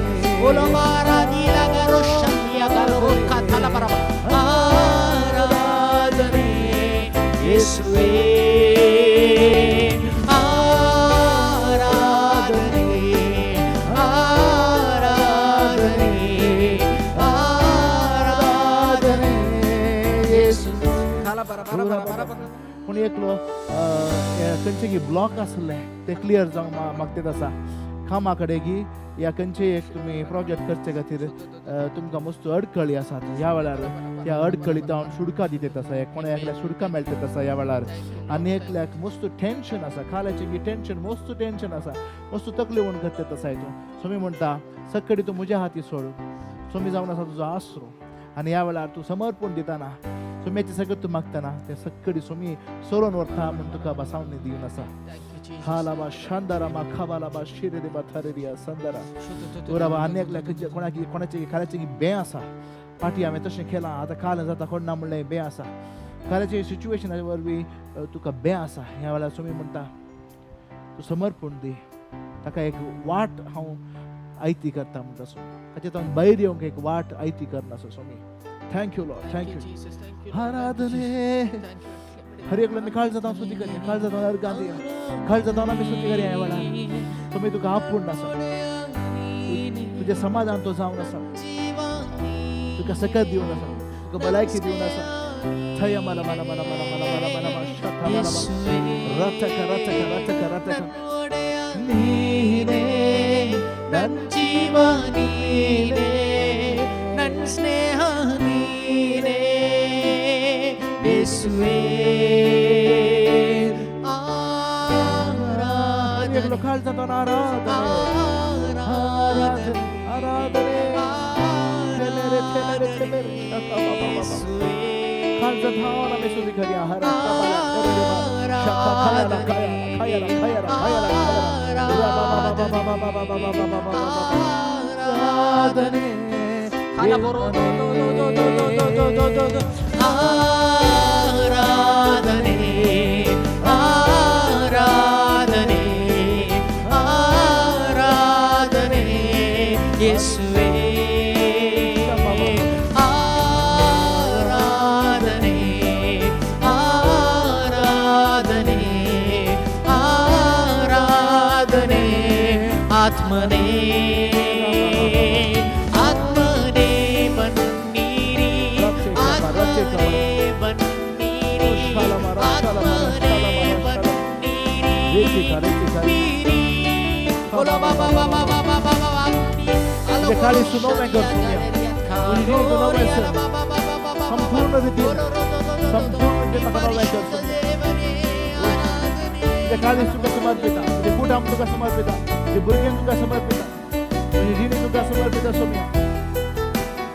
ಆರಾಧನೆ ಯೇಸುವೇ. ಆರಾಧನೆ, ಆರಾಧನೆ, ಆರಾಧನೆ ಯೇಸು. पूण एकलो खंयचे की ब्लॉक आसले ते क्लियर जावंक मागतेत आसा. कामा कडेन की या खंयचेय एक तुमी प्रोजेक्ट करचे खातीर तुमकां मस्त अडखळी आसात ह्या वेळार त्या अडखळी जावन सुडका दितात आसा कोणा एकल्याक सुडका मेळटात आसा ह्या वेळार आनी एकल्याक मस्त टेन्शन आसा खाल्याचें की टेन्शन मस्त टेन्शन आसा मस्त तकली वण करतात आसा तूं स्वामी म्हणटा सकडी तूं म्हज्या हाती सोड स्वामी जावन आसा तुजो आसरो आनी ह्या वेळार तूं समर्पण दिताना स्वामीचे सगळं तूं मागताना ते सकडी स्वामी सोरोन व्हरता म्हूण तुका बसावणी दिवन आसा हालाबा शांदारामा खाबालाबा शिरेदेबा थरेरिया संदारा ओराबा आनी एकल्या खंयच्या कोणाक कोणाचे खाल्याचे बें आसा फाटीं हांवें तशें केलां आतां काल जाता कोण ना म्हणलें बें आसा खाल्याचे सिच्युएशना वरवीं तुका बें आसा ह्या वेळार स्वामी म्हणटा तूं समर्पण दी ताका एक वाट हांव आयती करता म्हणटा स्वामी ताचे तावन भायर येवंक एक वाट आयती करना so Swami thank you Lord thank you Jesus thank you आराधने हर एकलो काळ जाता स्तुती करया काळ जाता अर्गां दिया काळ जाता आमी स्तुती करया ह्या वेळार तुमी तुका आपूण आसा तुजें समाधान तो जावन आसा तुका सकत दिवन आसा तुका भलायकी दिवन आसा थय मला मला मला मला मला मला मला मला शथा मला रथक रथक रथक रथक ನೀನೇ ನನ್ ಜೀವ ನೀನೇ ನನ್ ಸ್ನೇಹ ನೀನೇ ಯೇಸುವೇ हर एकलो ಆರಾಧನೆ काळ जाता आराधने ಆರಾಧನೆ आराधने थेमेरे थेमेरे थेमेरे शका बाबा बाबा ಯೇಸುವೇ काळ जाता आमी स्तुती करया हर शका खायला खायला खायला खायला खायला आराधने ಆರಾಧನೆ ಆರಾಧನೆ ಆರಾಧನೆ ಯೇಸುವೇ ಆರಾಧನೆ ಆರಾಧನೆ ಆರಾಧನೆ ಆತ್ಮನೇ ಆತ್ಮನೇ ಬನ್ನಿರಿ ಆತ್ಮನೇ ಬನ್ನಿರಿ ಆತ್ಮನೇ ಬನ್ನಿರಿ तुझ्या काळी सुनवण्या कर सोम्या तुझी जीव सुनवण्या कर संपूर्ण रीतीन संपूर्ण रीतीन म्हाका नव्या कर सोम्या तुझ्या काळी तुका समर्पिता तुझे कुटाम तुका समर्पिता तुझे भुरग्यांक तुका समर्पिता तुझी जिणी तुका समर्पिता सोम्या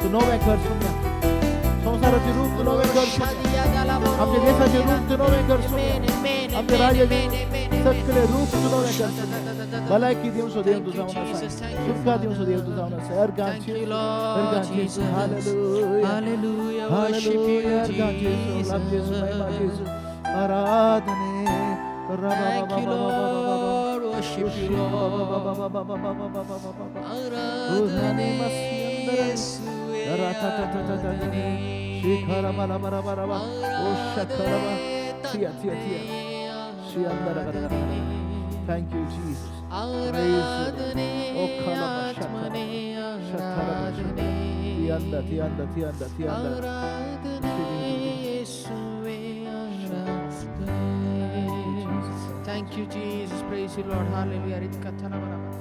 तूं नवें कर सोम्या संवसाराचें रूप तूं नवें कर सोम्या आमच्या देशाचें रूप तूं नवें कर सोम्या आमच्या राज्याचें सगळे रूप तूं नवें कर सोम्या भलायकी दिवचो देव तूं जावन आसा सुटका दिवचो देव तूं जावन आसा अर्गां Thank you, Lord अर्गां Jesus. Hallelujah Hallelujah. Worship you, hallelujah अर्गां जेसू लाभ जेसू महिमा जेसू Jesus. आराधने Thank you, Lord. Worship you, Lord. ಆರಾಧನೆ ಯೇಸುವೇ, ಆರಾಧನೆ. Thank you, Jesus. ಆರಾಧನೆ ಓ ಖಲಮ ಆತ್ಮನೇ ಶಠರ ಆರಾಧನೆ Tianda, tianda, tianda, tianda. ಆರಾಧನೆ ಯೇಸುವೇ ಆರಾಧನೆ. Thank you, Jesus. Praise you, Lord. Hallelujah. ರಿತ್ಕಥನ ಬರ ಬರ.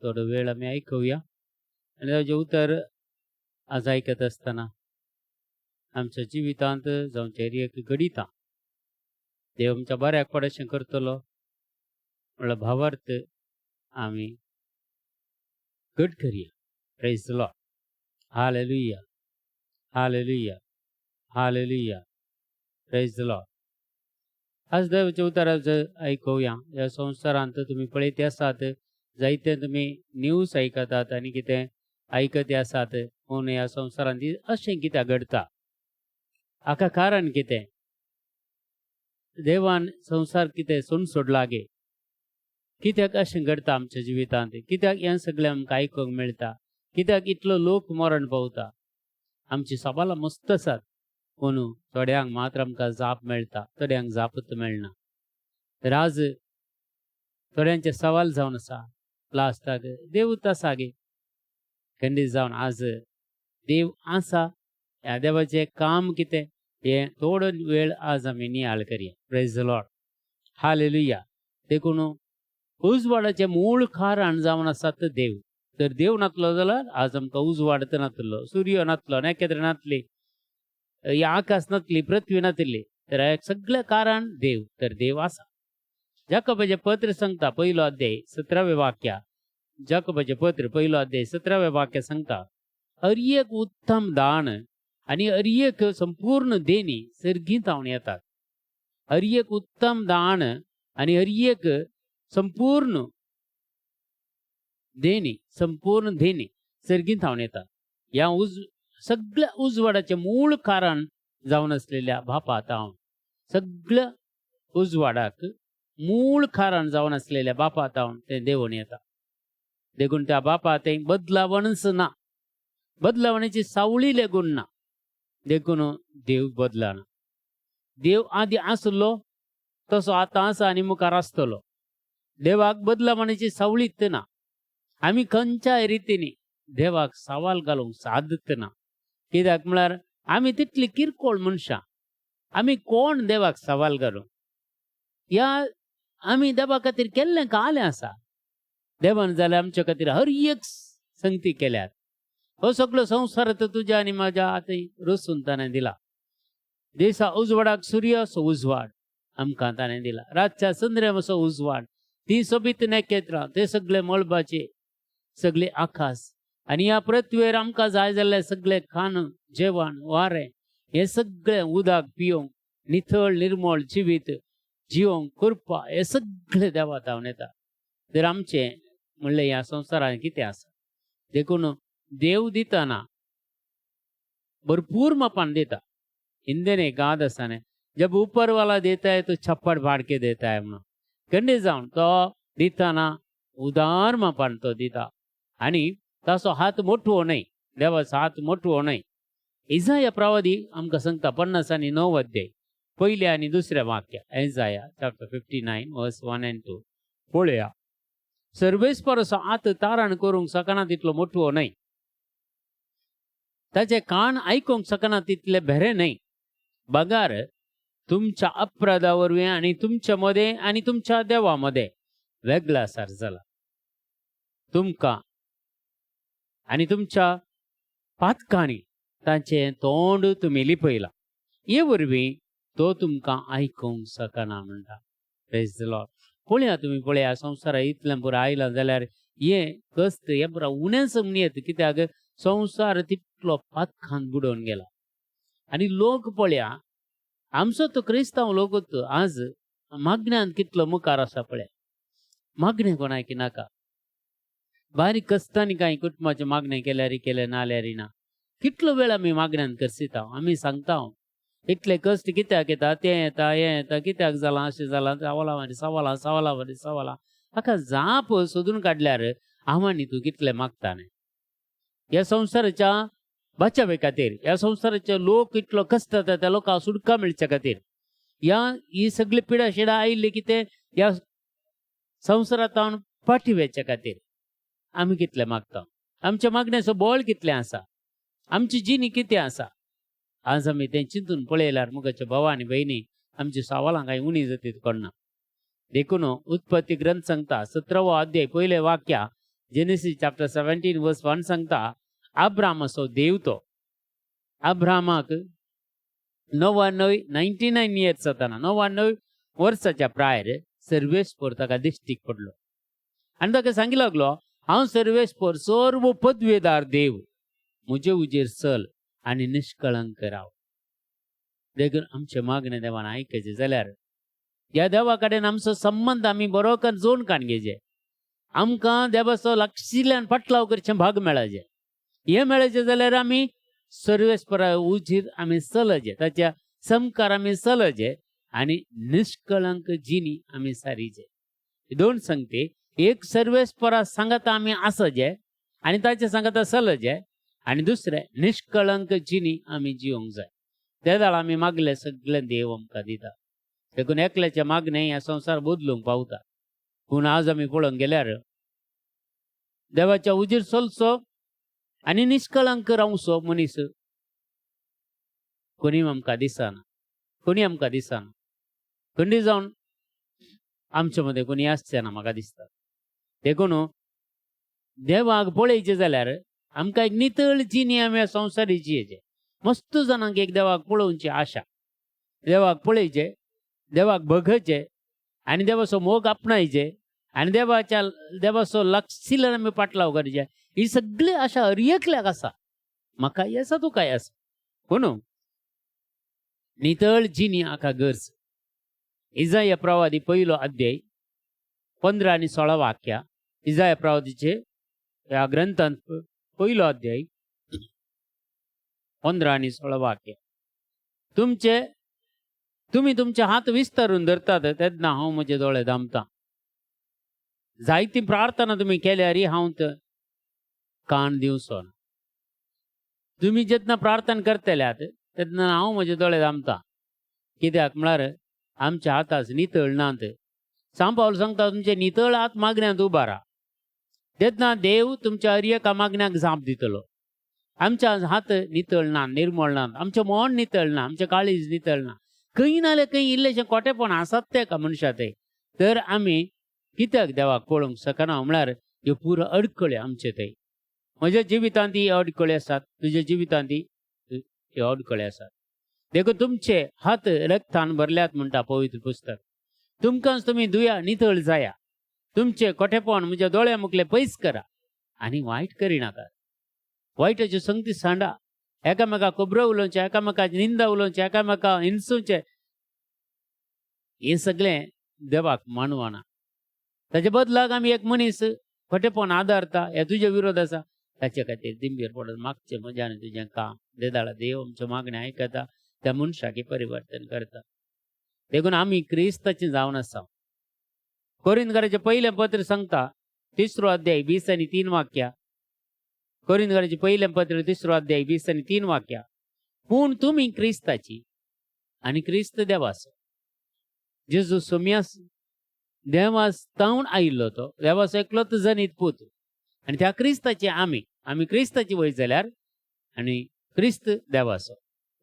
थोडो वेळ आमी आयकुया आनी ताजें उतर आज आयकत आसतना आमच्या जिवितांत जावचें एक घडितां देव आमच्या बऱ्याक पड अशें करतलो म्हणल्यार भावार्थ आमी घट करया. Praise the Lord. Hallelujah hallelujah hallelujah. Praise the Lord. आज देवाचें उतर आज आयकुया. ह्या संवसारांत तुमी पळयत आसात जायते तुमी न्यूज आयकतात आनी कितें आयकत आसात पूण ह्या संवसारांत अशें कित्याक घडटा हाका कारण कितें? देवान संवसार कितें सोडून सोडला गे, कित्याक अशें घडटा आमच्या जिवितांत, कित्याक हें सगळें आमकां आयकूंक मेळटा, कित्याक इतलो लोक मरण पावता. आमची सवालां मस्त आसात, पूण थोड्यांक मात्र आमकां जाप मेळटा, थोड्यांक जापूच मेळना. तर आज थोड्यांचे सवाल जावन आसा, लास्टाक देवूच आसा गे, खंडीत जावन आज देव आसा, ह्या देवाचें काम कितें हें थोडो वेळ आज आमी नियाळ करया. Praise the Lord, hallelujah. देखून उजवाडाचें मूळ कारण जावन आसा तो देव. तर देव नातलो जाल्यार आज आमकां उजवाड तर नातलो, सूर्य नातलो, नखेत्रां नातली, आकाश नातली, पृथ्वी नातली, तर हें सगळें कारण देव. तर देव आसा. जाकोबाचें पत्र सांगता, पयलो अध्याय 17वें वाक्य, जाकोबाचें पत्र पयलो अध्याय 17वें वाक्य सांगता, हर एक उत्तम दान आनी हर एक संपूर्ण देणी सर्गींत हांव येतात. हर एक उत्तम दान आनी हर एक संपूर्ण देणी, संपूर्ण देणी सर्गींत हांव येतात. ह्या सगळ्या उजवाडाचें मूळ कारण जावन आसलेल्या बापात हांव, सगळ्या उजवाडाक मूळ कारण जावन आसलेल्या बापात हांव तें देवून येता. देखून त्या बापा तें बदलावणच ना, बदलावण्याची सावळी लेगून ना. देखून देव बदलना. देव आदी आसलो तसो आतां आसा आनी मुखार आसतलो. देवाक बदलावण्याची सावळीत ना. आमी खंयच्याय रितीनी देवाक सवाल घालूंक सादत ना. कित्याक म्हळ्यार आमी तितली किरकोळ मनशां, आमी कोण देवाक सवाल घालूंक? ह्या आमी देवा खातीर केल्लें कालें आसा. देवान जाल्यार आमच्या खातीर हर एक संगती केल्यात. हो सगळो संवसार तर तुज्या आनी म्हाज्या हाती रचून ताणें दिला. दिसा उजवाडाक सूर्य असो उजवाड आमकां ताणें दिला, रातच्या चंद्रमाचो उजवाड, ती सोबीत नखेत्रां, ते सगळे मळबाचे सगळे आकाश आनी ह्या पृथ्वीर आमकां जाय जाल्लें सगळें खाण, जेवण, वारें, हें सगळें उदक पिवंक, नितळ निर्मळ जिवीत जिवंक करपा, हें सगळें देवा धांवन येता. तर आमचें म्हणलें ह्या संवसारांत कितें आसा? देखून देव दितना भरपूर मापान दिता. हिंदीन एक गाद आसा न्ही, जब ऊपर वाला देता है तो छप्पड़ फाड़ के देता है म्हणून. खंडीत जावन तो दितना उदार मापान तो दिता आनी ताचो हात मोठो न्हय, देवाचो हात मोठो न्हय. इजाया प्रवादी आमकां सांगता 59 अध्याय पयल्या आनी दुसऱ्या वाक्य, Isaiah chapter 59 verse 1 and 2. पळया, सर्वेस्पराचो हात तारण करूंक शकना तितलो मोठो न्हय, ताचे कान आयकूंक शकना तितले भेरे न्हय, बगार तुमच्या अपराधा वरवीं आनी तुमच्या मदें आनी तुमच्या देवा मदें वेगळा सार जाला. तुमकां आनी तुमच्या पातकांनी ताचें तोंड तुमी लिपयलां, हे वरवीं तो तुमकां आयकूंक शकना म्हणटा. Praise the Lord. पळया, तुमी पळया, संवसारा इतलें पुरो आयलां जाल्यार हें कश्ट हें पुरो उणेंच येत. कित्याक संवसार तितलो पातकान बुडोवन गेला आनी लोक पळया, आमचो तो क्रिस्तांव लोकूच आज मागण्यान कितलो मुखार आसा पळया. मागणें कोणाक नाका, बारीक कश्टांनी कांय कुटुंबाचें मागणें केल्यार केलें, नाल्यार ना. कितलो वेळ आमी मागण्यान करसिता, आमी सांगता इतले कश्ट कित्याक येता, तें येता, हें येता, कित्याक जालां, अशें जालां, सवालां मारी सवालां, सवालां मारी सवालां. हाका जाप सोदून काडल्यार हांव आनी तूं कितलें मागता न्ही. ह्या संवसाराच्या बचावे खातीर, ह्या संवसाराचे लोक इतलो कश्ट जाता त्या लोकांक सुटका मेळच्या खातीर, ह्या ही सगळी पिडा शिडा आयिल्ली कितें ह्या संवसारांत फाटी वचच्या खातीर आमी कितलें मागता, आमच्या मागण्याचो बळ कितलें आसा, आमची जिणी कितें आसा. आज आमी तें चिंतून पळयल्यार मुखाच्या भावा आनी भयणी आमची सवालां कांय उणी जातीत कोणना. देखून उत्पत्ती ग्रंथ सांगता 17वो अध्याय पयलें वाक्य, जेनेसिस चॅप्टर 17 वर्स 1 सांगता, अब्रामाचो देव तो अब्रामाक 99 इयर्स जाताना 99 वर्साच्या प्रायर सर्वेस्पर ताका दिश्टीक पडलो आनी ताका सांगी लागलो, हांव सर्वेस्पर सर्व पदवेदार देव, म्हजे उजेर चल आनी निश्कळंक राव. देखून आमचें मागणें देवान आयकचें जाल्यार ह्या देवा कडेन आमचो संबंद आमी बरो करून जोड काण घेवचे, आमकां देवाचो लागशिल्ल्यान फाटलाव करचें भाग मेळचें. हें मेळचें जाल्यार आमी सर्वेस्परा उजीर आमी चलचें, ताच्या समकार आमी चलचें आनी निष्कळंक जिणी आमी सारीचे. दोन सांगते, एक सर्वेस्परा सांगता आमी आसजे आनी ताचे सांगता सलजे, आनी दुसरें निष्कळंक जिणी आमी जिवंक जाय. ते दाळ आमी मागले सगळें देव आमकां दिता. देखून एकल्याच्या मागणें ह्या संवसार बदलूंक पावता. पूण आज आमी पळोवंक गेल्यार देवाच्या उजीर चलचो आनी निष्कळंक रावचो मनीस कोणी आमकां दिसना, कोणी आमकां दिसना. खंडी जावन आमचे मदें कोणी आसचें ना म्हाका दिसता. देखून देवाक पळयचें जाल्यार आमकां एक नितळ जिणी आमी संवसारी जियेचे. मस्त जाणांक एक देवाक पळोवची आशा, देवाक पळयचें, देवाक बघचे आनी देवाचो मोग आपणायचे आनी देवाच्या देवाचो लक्षिल्यान आमी पाटलाव करचे. ही सगळी आशा हर एकल्याक आसा, म्हाकाय आसा, तुकाय आसा. पूण नितळ जिणी हाका गरज. इजाया प्रवादी पयलो अध्याय 15 आनी 16 वाक्या. इजाया प्रवादीचे ह्या ग्रंथांत पयलो अध्याय 15 आनी 16 वाक्य. तुमचे तुमी तुमचे हात विस्तारून धरतात तेन्ना हांव म्हजे दोळे दामतां. जायती प्रार्थना तुमी केल्यार हांव कान दिवचो ना. तुमी जेन्ना प्रार्थना करतल्यात तेन्ना हांव म्हजे दोळे दामतां. कित्याक म्हळ्यार आमच्या हाताच नितळ नात. सांपावल सांगता तुमचे नितळ हात मागण्यांत उबारा, तेन्ना देव तुमच्या हर एका मागण्याक जाप दितलो. आमच्या हात नितळ ना, निर्मळ ना, आमचें मन नितळ ना, आमचें काळीज नितळ ना. खंय नाल्यार खंय इल्लेशें कोटेपण आसात तें का मनशा ते. तर आमी कित्याक देवाक पळोवंक शकना म्हळ्यार ह्यो पुरो अडकळ्यो आमचे ते. म्हज्या जिवितांत ही अडकळी आसात, तुज्या जिवितांत ह्यो अडकळी आसात. देखून तुमचे हात रक्तान भरल्यात म्हणटा पवित्र पुस्तक. तुमकांच तुमी दुया नितळ जाया, तुमचे कोटेपण म्हज्या दोळ्या मुखले पयस करा आनी वायट करिनाका. वायटाच्यो संगती सांडा, एकामेका खबरो उलोवचें, एकामेका निंदा उलोवचें, एकामेका हिंसुचें, हें सगळें देवाक मानवना. ताचे बदलाक आमी एक मनीस खोटेपण आदारता, हे तुजे विरोध आसा, ताचे खातीर दिंबेर पडून मागचें म्हज्या आनी तुजें काम. देदाळा देव आमच्यो मागणें आयकता, त्या मनशाक परिवर्तन करता. देखून आमी क्रिस्ताचें जावन आसा. कोरिंदकाराचें पयलें पत्र सांगता 3 अध्याय 20 आनी 3 वाक्या. कोरिंदकाराचें पयलें पत्र 3 अध्याय 20 आनी 3 वाक्या. पूण तुमी क्रिस्ताची आनी क्रिस्त देवाचो. जेजू सोम्यास देवास तावन आयिल्लो, तो देवाचो एकलोच जनीत पूत, आनी त्या क्रिस्ताची आमी आमी क्रिस्ताची वय जाल्यार आनी क्रिस्त देवाचो,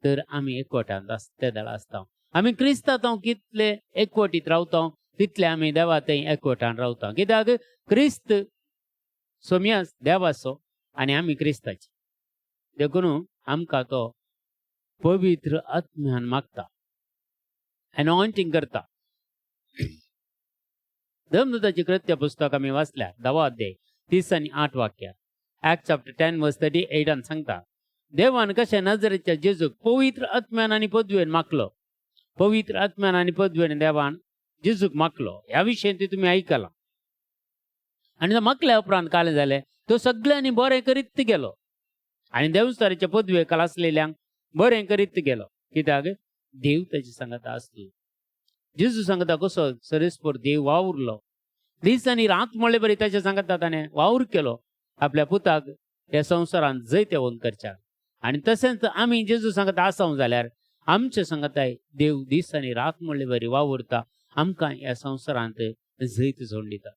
तर आमी एकवटांत ते दळा आसता. आमी क्रिस्तांत कितले एकवटीत रावता तितले आमी देवा थंय एकवटान रावता. कित्याक क्रिस्त सोम्यास देवाचो आनी आमी क्रिस्ताची. देखून आमकां तो पवित्र आत्म्यान मागता, एनॉयंटींग करता. धर्मदूताची कृत्य पुस्तक आमी वाचल्या 10 अध्याय 30 आनी 8 वाक्या. ऍक्ट चॅप्टर 10 वर्स 38 सांगता, देवान कशें नजरेच्या जेजूक पवित्र आत्म्यान आनी पदवेन मागलो. पवित्र आत्म्यान आनी पदवेन देवान जेजूक मागलो. ह्या विशयी ती तुमी आयकलां. आनी तो मागल्या उपरांत कालें जालें, तो सगळ्यांनी बरें करीत गेलो आनी देवस्ताराच्या पदवे आसलेल्यांक बरें करीत गेलो. कित्याक देव ताचे सांगता आसलो. जेजू सांगता कसो सरेस्पर देव वावुरलो, दीस आनी रात म्हणले बरी ताच्या सांगता ताणें वावर केलो आपल्या पुताक ह्या संवसारांत जैतवंत करच्याक. आनी तशेंच आमी जेजू सांगता आसाव जाल्यार आमचे सांगताय देव दीस आनी रात म्हणले बरी वावुरता, आमकां ह्या संवसारांत जैत जोड दिता.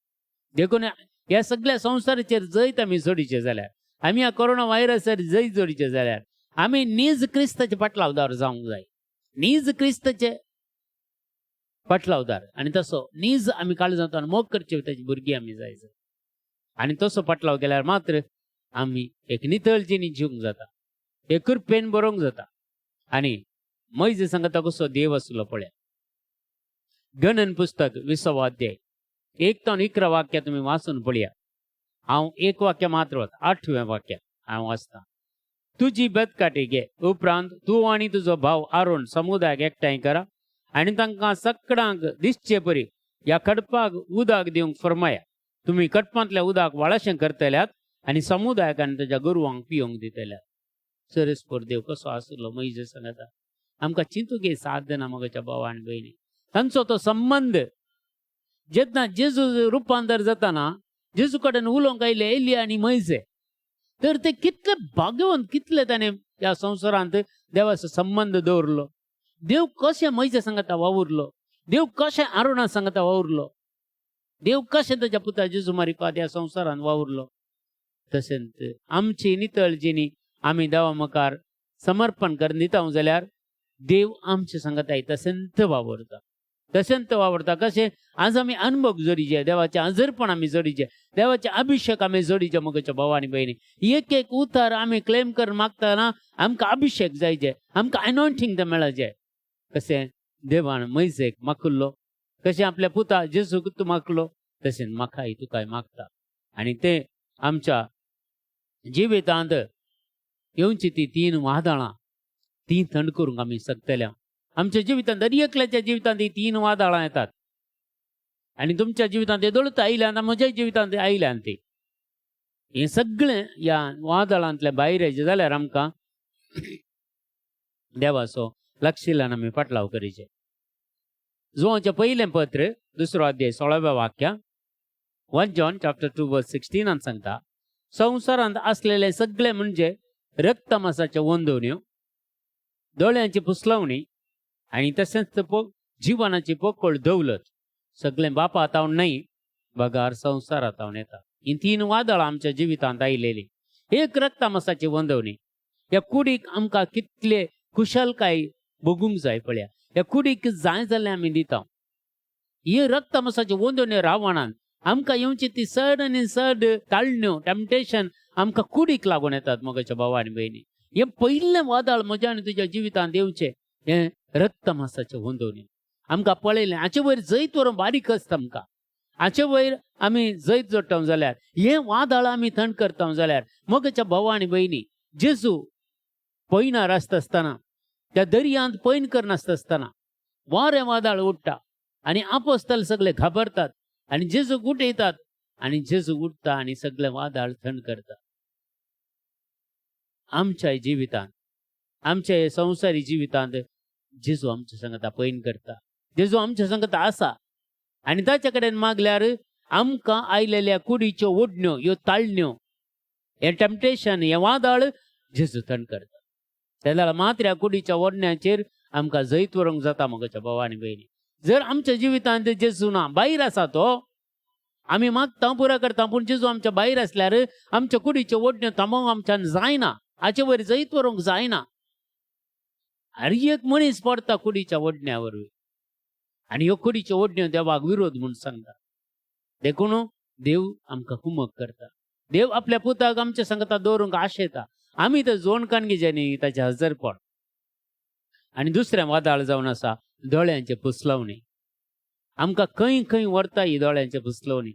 देखून ह्या सगळ्या संवसाराचेर जैत आमी जोडीचे जाल्यार, आमी ह्या कोरोना व्हायरसाचेर जैत जोडीचे जाल्यार आमी नीज क्रिस्ताचे पाटलावदार जावंक जाय. नीज क्रिस्ताचे पाटलावदार आनी तसो नीज आमी काळजांत मोग करचे ताची भुरगीं आमी जाय. आनी तसो पाटलाव केल्यार मात्र आमी एक नितळ जिणी जिवंक जाता, एक कृपेन बरोवंक जाता. आनी मैजे सांगता कसो देव आसलो पळया. गणन पुस्तक 20 अध्याय 1 ते 11 वाक्य तुमी वाचून पळया. हांव एक वाक्य मात्र वता, 8वें वाक्य हांव वाचता. तुजी बेतकाटी घे, उपरांत तूं आनी तुजो भाव आरोण समुदायाक एकठांय करा आनी तांकां सगळ्यांक दिसचे परी ह्या खडपाक उदक दिवंक फरमाया. तुमी खडपांतल्या उदक वाळशें करतल्यात आनी समुदायाक आनी ताच्या गोरवांक पिवंक दितल्यात. सरस्पर देव कसो आसलो मैजे सांगता आमकां चिंतूंक साथ दिना. म्हज्या भाव आनी भयणी, तांचो तो संबंद जेन्ना जेजू रुपांतर जाताना जेजू कडेन उलोवंक आयले एलिया आनी मैजे, तर ते कितले भाग्यवंत, कितले ताणें ह्या संवसारांत देवाचो संबंद दवरलो. देव कशें मैजे सांगता वावुरलो, देव कशें आरुणा सांगता वावुरलो, देव कशें ताच्या पुता जेजू मारिफात ह्या संवसारांत वावुरलो. तशेंच आमची नितळ जिणी आमी देवा मुखार समर्पण करून दिता जाल्यार देव आमचे सांगताय तशेंच वावुरता, तशेंच वावुरता. कशें आज आमी अनुभव जोडीचे, देवाचें आजरपण आमी जोडीचे, देवाचे अभिषेक आमी जोडीचे. मोगाच्या भाव आनी भयणी, एक एक उतार आमी क्लेम करून मागतना आमकां अभिषेक जायचे, आमकां अनॉयंटींग तें मेळचें. कशें देवान मैजेक माकुल्लो, कशें आपल्या पुता जेजूक तूं मागलो, तशें म्हाकाय तुकाय मागता. आनी तें आमच्या जिवितांत येवची ती तीन वादळां ती थंड करूंक आमी शकतल्या. आमच्या जिवितांत दर एकल्याच्या जिवितांत ही तीन वादळां येतात आनी तुमच्या जिवितांत येदोळच आयल्यान, म्हज्या जिवितांत आयल्यान ती हें सगळें ह्या वादळांतल्या भायर येयचें जाल्यार आमकां देवाचो लक्षिल्यान आमी फाटलाव करीचे. जुवांचें पयलें पत्र दुसरो अध्याय 16व्या वाक्या, 1 John chapter 2 verse 16 सांगता, संवसारांत असलेले सगळे म्हणजे रक्तमासाच्यो वंदवण्यो, दोळ्यांची पुसलवणी आनी तशेंच जिवनाची पोकळ दौलत सगळें बापा तावन न्हय बगार संवसारांत तावन येता. ही तीन वादळां आमच्या जिवितांत आयलेली. एक रक्तमासाची वंदवणी, ह्या कुडीक आमकां कितले कुशलकाय भोगूंक जाय पळया, ह्या कुडीक जाय जाल्यार आमी दिता. ही रक्तमासाची वंदवणी रावणान आमकां येवची ती चड आनी चड ताळण्यो टेम्पटेशन आमकां कुडीक लागून येतात. मोगाच्या भाव आनी भयणी, हें पयलें वादळ म्हज्या आनी तुज्या जिवितांत येवचें हें रक्तमासाचें वंदवणी. आमकां पळयलें हाचे वयर जैत व्हरून बारीक आसता आमकां, हाचे वयर आमी जैत जोडटा जाल्यार हें वादळ आमी थंड करता जाल्यार मोगाच्या भाव आनी भयणी, जेजू पयणार आसता आसतना त्या दर्यांत पैन करनासता आसतना वारें वादळ उडटा आनी आपोस्तल सगळे घाबरतात आनी जेजूक उठयतात आनी जेजू उठता आनी सगळे वादळ थंड करता. आमच्या जिवितांत, आमच्या संवसारी जिवितांत जेजू आमच्या संगता पैन करता, जेजू आमच्या संगता आसा आनी ताच्या कडेन मागल्यार आमकां आयलेल्या कुडीच्यो ओडण्यो, ह्यो ताळण्यो, हें टेम्पटेशन, हें वादळ जेजू थंड करता. तेन्ना मात्र ह्या कुडीच्या ओडण्याचेर आमकां जैत व्हरूंक जाता. मोगाच्या भाव आनी भयणी, जर आमच्या जिवितांत जेजू ना, भायर आसा तो, आमी मागता पुरो करता, पूण जेजू आमच्या भायर आसल्यार आमच्या कुडीच्यो ओडण्यो थांबोवंक आमच्यान जायना, हाचे वयर जैत व्हरूंक जायना. आनी एक मनीस पडटा कुडीच्या ओडण्या वरवीं आनी ह्यो कुडीच्यो ओडण्यो देवाक विरोध म्हूण सांगता. देखून देव आमकां कुमक करता, देव आपल्या पुताक आमच्या सांगता दवरूंक आशेता. आमी तर जोणकान न्ही ताचें हजरपण. आनी दुसरें वादळ जावन आसा दोळ्यांचे पुसलवणी. आमकां खंय खंय व्हरता ही दोळ्यांचे पुसलवणी.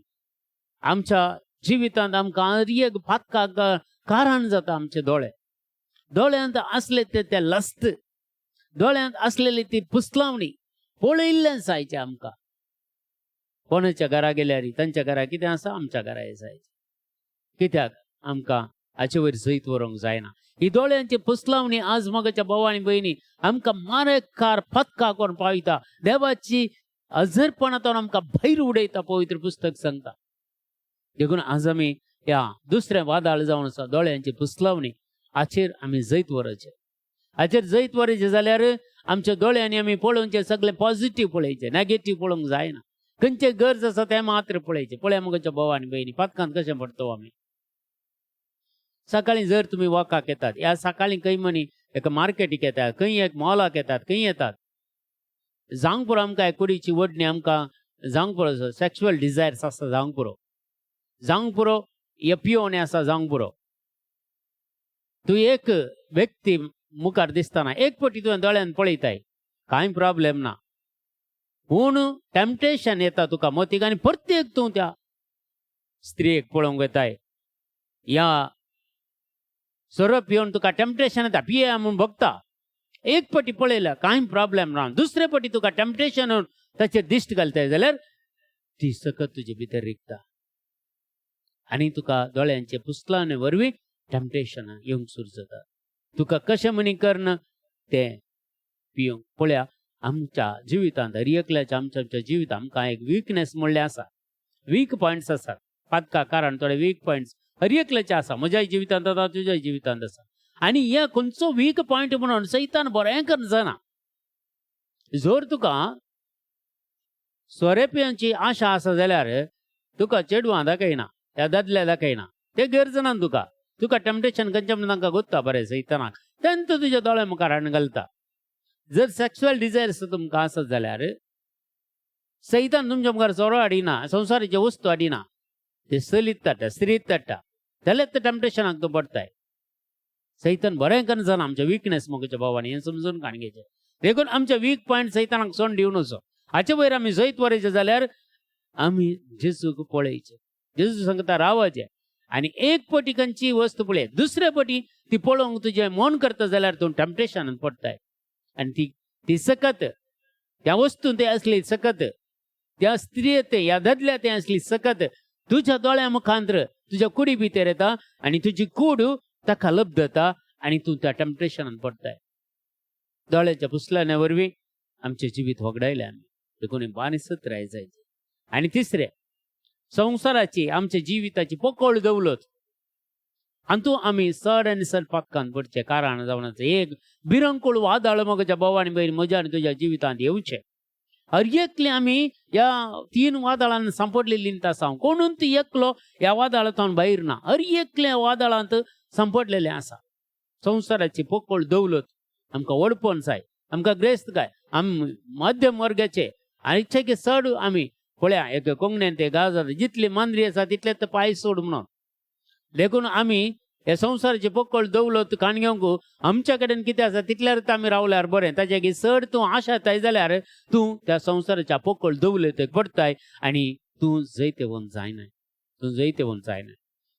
आमच्या जिवितांत आमकां एक फातकाक कारण जाता आमचे दोळे. दोळ्यांत आसले ते लस्त, दोळ्यांत आसलेली ती पुसलावणी पळयल्लें जायचें आमकां. कोणाच्या घरा गेल्यार तांच्या घरा कितें आसा, आमच्या घरा जायचें. कित्याक आमकां हाचे वयर जैत व्हरूंक जायना. ही दोळ्यांची पुसलावणी आज मोगाच्या भाव आनी भयणी आमकां मारेकार फतका करून पावयता, देवाची अजरपणांत आमकां भायर उडयता, पवित्र पुस्तक सांगता. देखून आज आमी ह्या दुसरें वादळ जावन आसा दोळ्यांची पुसलावणी, हाचेर आमी जैत व्हरचें. हाचेर जैत व्हरचें जाल्यार आमच्या दोळ्यांनी आमी पळोवचें सगळें पॉझिटीव पळयचें, नॅगेटीव पळोवंक जायना. खंयचें गरज आसा तें मात्र पळयचें. पळया मोगाच्या भाव आनी भयणी, पातकांत कशें पडटलो आमी. सकाळीं जर तुमी वॉकाक येतात, ह्या सकाळीं खंय मनी एका मार्केटीक येतात, खंय एक मॉलाक येतात, खंय येतात, जावंक पुरो आमकां एक कुडीची ओडणी आमकां जावंक पुरो, सॅक्शुअल डिजायर्स आसता जावंक पुरो, जावंक पुरो, हे पियोवणी आसा जावंक पुरो. तूं एक व्यक्ती मुखार दिसतना एक पटी तुवें दोळ्यान पळयताय, कांय प्रॉब्लेम ना, पूण टेम्पटेशन येता तुका मतीक आनी प्रत्येक तूं त्या स्त्रियेक पळोवंक वताय, ह्या सोरो पिवन तुका टेम्पटेशन येता, पिये म्हूण भोगता. एक पटी पळयल्या कांय प्रॉब्लेम ना, दुसरे पटी तुका टेम्पटेशन येवन ताचेर दिश्ट घालताय जाल्यार ती सकत तुजे भितर रिगता आनी तुका दोळ्यांचे पुसलाने वरवीं टेम्पटेशनां येवंक सुरू जाता. तुका कशें म्हणी करना तें पिवंक. पळया आमच्या जिवितांत हर एकल्याच्या आमच्या आमच्या जिवितांत आमकां एक विकनेस म्हणलें आसा, वीक पॉयंट्स आसात. पातका कारण थोडे वीक पॉयंट्स हर एकल्याचे आसा, म्हज्याय जिवितांत आसा, तुज्याय जिवितांत आसा. आनी हे खंयचो वीक पॉयंट म्हणून सैतान बरें करून जाणा. जर तुका सोरे पिवची आशा आसा जाल्यार तुका चेडवां दाखयना, ह्या दादल्या दाखयना, ते गरज ना तुका. तुका टेम्पटेशन खंयचें म्हणून तांकां गोत्ता बरें सैतानाक, तेंत तुज्या दोळ्या मुखार हाडून घालता. जर सेक्शुअल डिजायर्स तुमकां आसत जाल्यार सैतान तुमच्या मुखार सोरो हाडिना, संवसाराचे वस्तू हाडिना, ते चलीत ताट्टा, स्त्रीत ताट्टा, जाल्यार ते टेम्पटेशनाक तूं पडटाय. सैतान बरें करून जाणा आमच्या विकनेस मोगच्या भावांनी, हें समजून काण घेवचें. देखून आमच्या वीक पॉयंट सैतानाक सोंड दिवन वचो. हाचे वयर आमी जैत वरायचें जाल्यार आमी जेजूक पळयचें, जेजू सांगता रावाचें. आनी एक पटी खंयची वस्तू पळय, दुसरे पटी ती पळोवंक तुजें मन करता जाल्यार तूं टेम्पटेशनान पडटाय. आनी ती ती सकत त्या वस्तून ते असली सकत, त्या स्त्रिये ते ह्या दादल्या ते असली सकत तुज्या दोळ्या मुखांतर तुज्या कुडी भितर येता आनी तुजी कूड ताका लब्धता आनी तूं त्या टेम्पटेशनान पडटाय. दोळ्याच्या पुसल्याने वरवीं आमचें जिवीत होगडायलें आमी. देखून बानी सत्राय जायचे. आनी तिसरें, संवसाराची आमच्या जिविताची पोकळ दवलत हातूंत आमी चड आनी चड पातकान पडचें कारण जावन आसा एक भिरंकूळ वादळ म्हज्या भाव आनी भयण म्हज्या आनी तुज्या जिवितांत येवचें. हर एकले आमी ह्या तीन वादळान सांपडलेली आसा, कोणून ती एकलो ह्या वादळांत भायर ना, हर एकले वादळांत सांपडलेलें आसा. संवसाराची पोकळ दवलत आमकां व्हडपण जाय, आमकां ग्रेस्त काय, आम मध्यम वर्गाचे आनी इच्छा चड आमी पळया एक कोंकण्यान ते गाज जाता, जितली मांद्री आसा तितले ते पांय सोड म्हणून. देखून आमी हे संवसाराचे पोकळ दवलत काण घेवंक आमच्या कडेन कितें आसा तितल्यार आमी रावल्यार बरें. ताच्या की चड तूं आशा जाल्यार तूं त्या संवसाराच्या पोकळ दवलतेक पडटाय आनी तूं जैतेवंत जायना, तूं जैतेवंत जायना.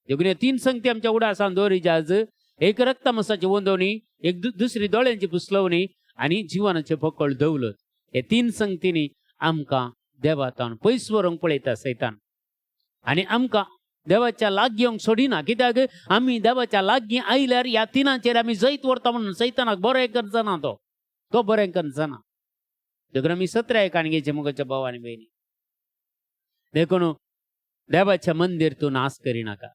देखून हे तीन संगती आमच्या उडासान दवरिच्या आज, एक रक्तमासाची वंदवणी, एक दुसरी दोळ्यांची पुसलवणी आनी जिवनाचे पोकळ दवलत. हे तीन संगतींनी आमकां देवातान पयस व्हरूंक पळयता सैतान आनी आमकां देवाच्या लागीं येवंक सोडिना. कित्याक आमी देवाच्या लागीं आयल्यार ह्या तिनांचेर आमी जैत व्हरता म्हणून सैतानाक बरें करचना, तो तो बरें करचना. देखून आमी सतराय काणगेचे मुखाच्या भाव आनी भयणी. देखून देवाचें मंदीर तूं नाश करिनाका.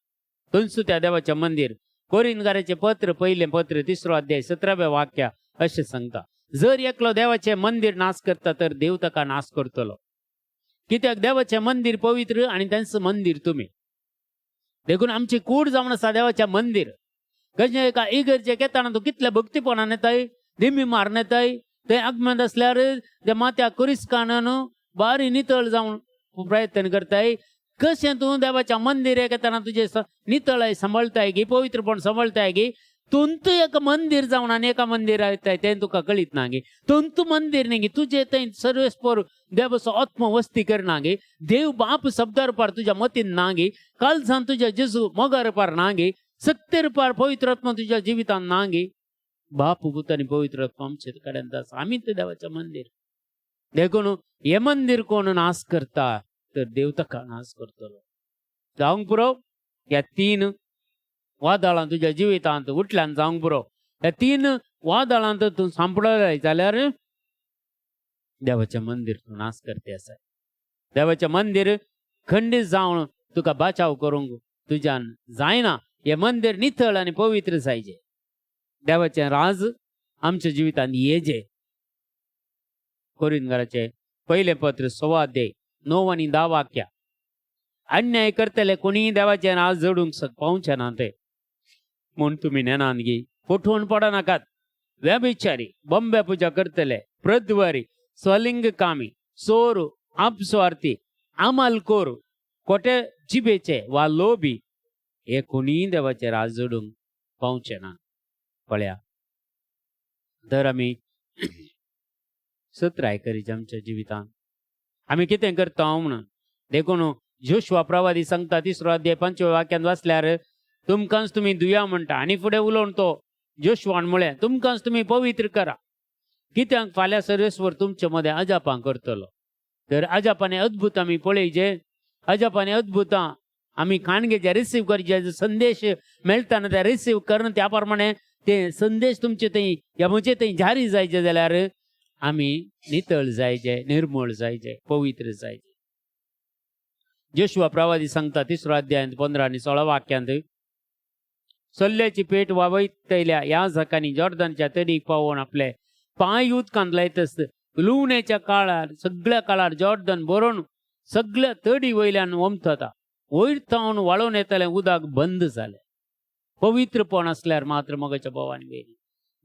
थंयसू त्या देवाचें मंदीर कोरिंदगाराचें पत्र पयलें पत्र 3 अध्याय 17व्या वाक्या अशें सांगता, जर एकलो देवाचें मंदीर नाश करता तर देव ताका नाश करतलो. कित्याक देवाचें मंदीर पवित्र आनी तांचें मंदीर तुमी. देखून आमची कूड जावन आसा देवाचें मंदीर. कशें एका इगर्जेक येताना तूं कितल्या भक्तीपणान येताय, दिमी मारून येताय, थंय आगमन आसल्यार त्या माथ्याक कुरिस्कान बारी नितळ जावन प्रयत्न करताय. कशें तूं देवाच्या मंदिराक येताना तुजें नितळाय सांबाळटाय गी, पवित्रपण सांबाळटाय गी, तुंत एक मंदीर जावन आनी एका मंदिराक येताय तें तुका कळीत ना गे. तुंत मंदीर न्ही गे, तुजें थंय सर्वेस्पर देवाचो आत्म वस्ती करना गे, देव बाप शब्दा रुपार तुज्या मतीन ना गे, कालसान तुज्या जेजू मोगा रुपार ना गे, सत्य रुपार पवित्र आत्मा तुज्या जिवितान ना गे. बाप पुत आनी पवित्र आत्मा आमचे कडेन आसा, आमी तें देवाचें मंदीर. देखून हें मंदीर कोण नाश करता तर देव ताका नाश करतलो. जावंक पुरो ह्या तीन वादळां तुज्या जिवितांत उठल्यान जावंक पुरो. ह्या तीन वादळांत तूं सांपडले जाल्यार देवाचें मंदीर तूं नाश करते आसा. देवाचें मंदीर खंडीत जावन तुका बाचाव करूंक तुज्यान जायना. हें मंदीर नितळ आनी पवित्र जायचे. देवाचें राज आमच्या जिवितांत येजे. कोरिंदगाराचें पयलें पत्र 1.25 अध्याय 9 आनी 10 वाक्या, अन्याय करतले कोणीय देवाचें राज जोडूंक पावचे ना ते म्हूण तुमी नेनात गी फटोवन पडनाकात. व्यभिचारी, बॉम्बे पुजा करतले, प्रद्वारी, स्वलिंग कामी, चोर, आपस्वार्थी, आमालकोर, कोटे जिबेचे वा लोबी हे कोणीय देवाचें राज जोडूंक पावचे ना. पळया तर आमी सत्राय करीत आमच्या जिवितांत आमी कितें करता म्हणून. देखून जोशुआ प्रवादी सांगता 3 अध्याय 5 वाक्यान वाचल्यार तुमकांच तुमी दुया म्हणटा. आनी फुडें उलोवन तो जोशुआन म्हळें तुमकांच तुमी पवित्र करा, कित्याक फाल्यां सर्वेस्वर तुमचे मदें अजापां करतलो. तर अजापाने अद्भुत आमी पळयचे, अजापाने अद्भुतां आमी काणगेचे रिसीव करचे, संदेश मेळटा ते रिसीव करून त्या प्रमाणे ते संदेश तुमचे थंय या म्हजे थंय जारी जायचे जाल्यार आमी नितळ जायचे, निर्मळ जायचे, पवित्र जायचे. जेशुआ प्रवादी सांगता 3 अध्यायांत 15 आनी 16 वाक्यांत, सल्ल्याची पेट वावयतल्या ह्या जाकांनी जॉर्दनच्या तडीक पावोवन आपले पांय उदकांत लायतस लुवण्याच्या काळार सगळ्या काळार जॉर्दन भरून सगळ्या तडी वयल्यान ओमतता, वयर तावन वाळोवन येतालें उदक बंद जालें. पवित्रपण आसल्यार मात्र मोगाच्या भावान भयणी,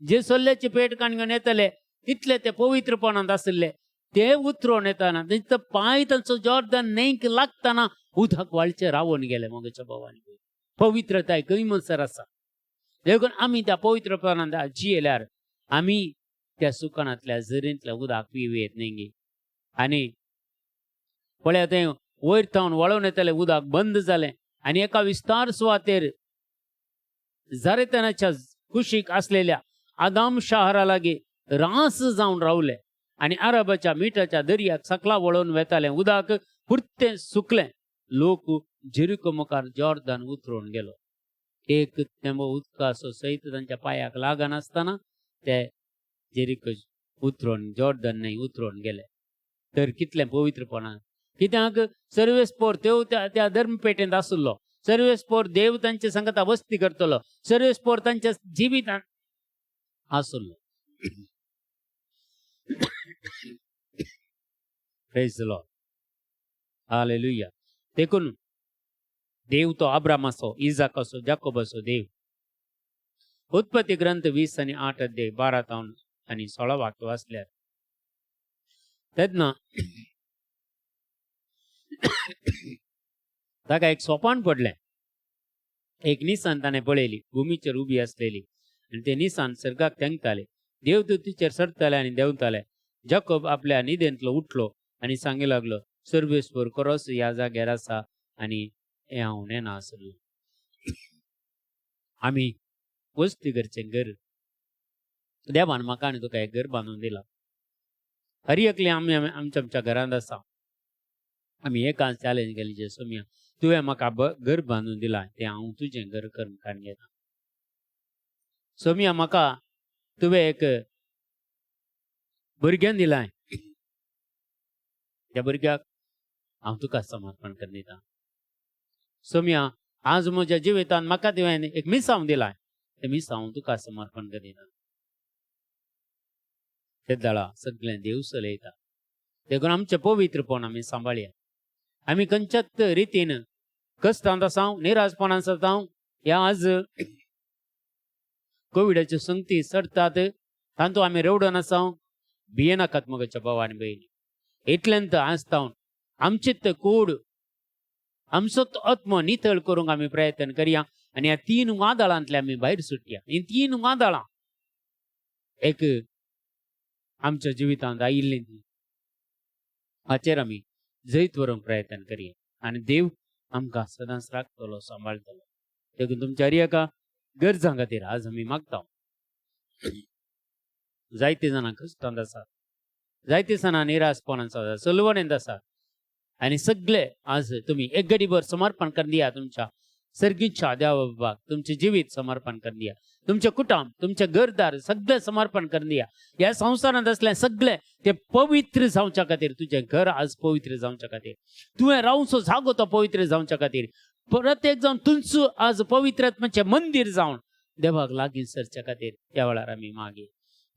जे सल्ल्याची पेट काणगण येतले तितले ते पवित्रपणांत आशिल्ले, ते उतरोवन येताना तेंचो पांय तांचो जॉर्दन न्हंयक लागतना उदक वाळचें रावोन गेले. मोगाच्या भावान भयणी, पवित्रताय खंय म्हणसर आसा. देखून आमी त्या पवित्रपणांत जियेल्यार आमी त्या सुकानांतल्या झरींतल्या उदक पिवयेत न्ही गे. आनी पळया तें वयर थावन वळोवन येतालें उदक बंद जालें आनी एका विस्तार सुवातेर जारेतनाच्या कुशीक आसलेल्या आदाम शहरा लागीं रास जावन रावले आनी अरबाच्या मिठाच्या दर्याक सकला वळोवन वेतालें उदक पुरतें सुकलें. लोक जेरिको मुखार जॉर्दन उतरून गेलो. एक थेंबो उदकाचो सयत तांच्या पांयाक लागनासतना ते जेरिको उतरून जॉर्दन न्हंय उतरून गेले. तर कितलें पवित्रपणान, कित्याक सर्वेस्पोर देव त्या धर्मपेटेंत आशिल्लो, सर्वेस्पोर देव तांचे सांगता वस्ती करतलो, सर्वेस्पोर तांच्या जिवितांत आशिल्लो. Praise the Lord, hallelujah. देखून देव तो अब्रामाचो, इजाकाचो, जाकोबाचो देव. उत्पत्ती ग्रंथ 20 आनी 8 अध्याय 12 आनी 16 वाक्य वाचल्यार तेन्ना ताका एक सोपान पडलें. एक निसान ताणें पळयली, भुमीचेर उबी आसलेली आनी ते निसान सर्गाक तेंकताले. देवदूतीचेर सरताले आनी देंवताले. जाकोब आपल्या न्हिदेंतलो उठलो आनी सांगी लागलो, सर्वेस्पर खरोच ह्या जाग्यार आसा आनी हें हांव नेना आसलो. आमी वस्ती करचें घर, देवान म्हाका आनी तुका एक घर बांदून दिलां. हर एकले आमी आमच्या आमच्या घरांत आसा. आमी एकाच चॅलेंज केली, जे सोम्या तुवें म्हाका घर बांदून दिलां तें हांव तुजें घर करून काडून घेता. सोम्या म्हाका तुवें एक भुरग्यान दिलां, त्या भुरग्याक हांव तुका समर्पण करून दिता. सोम्या आज म्हज्या जिवितांत म्हाका तुवें एक मिसांव दिलां, तें मिसांव तुका समर्पण करून दिता. ते दळा सगळें देव चलयता. देखून आमचें पवित्रपण आमी सांबाळया. आमी खंयच्याच रितीन कश्टांत आसा, निराशपणान आसा, ह्या आज कोविडाच्यो संगती चडटात तातूंत आमी रेवडून आसा. भियेनाकात म्हज्या भाव आनी भयणी. इतल्यान तर आज तावन आमचेच कूड, आमचो आत्मो नितळ करूंक आमी प्रयत्न करया आनी ह्या 3 वादळांतले आमी भायर सुटया. हीं 3 वादळां एक आमच्या जिवितांत आयिल्लीं ती हाचेर आमी जैत व्हरूंक प्रयत्न करया आनी देव आमकां सदांच राखतलो, सांबाळटलो. देखून तुमच्या हर एका गरजां खातीर आज आमी मागता. जायते जाणां कश्टांत आसात, जायते जाणां निराशपणांत आसात, सलवणेंत आसात आनी सगळे आज तुमी एक गडीभर समर्पण करून दिया तुमच्या सर्गीच्या देवा बाबाक. तुमचें जिवीत समर्पण करून दिया, तुमचें कुटुंब, तुमचें घरदार सगळें समर्पण करून दिया. ह्या संवसारांत आसलें सगळें तें पवित्र जावच्या खातीर, तुजें घर आज पवित्र जावच्या खातीर, तुवें रावचो जागो तो पवित्र जावच्या खातीर, प्रत्येक जावन तुमचो आज पवित्रात्माचें मंदीर जावन देवाक लागीं सरच्या खातीर त्या वेळार आमी मागीर.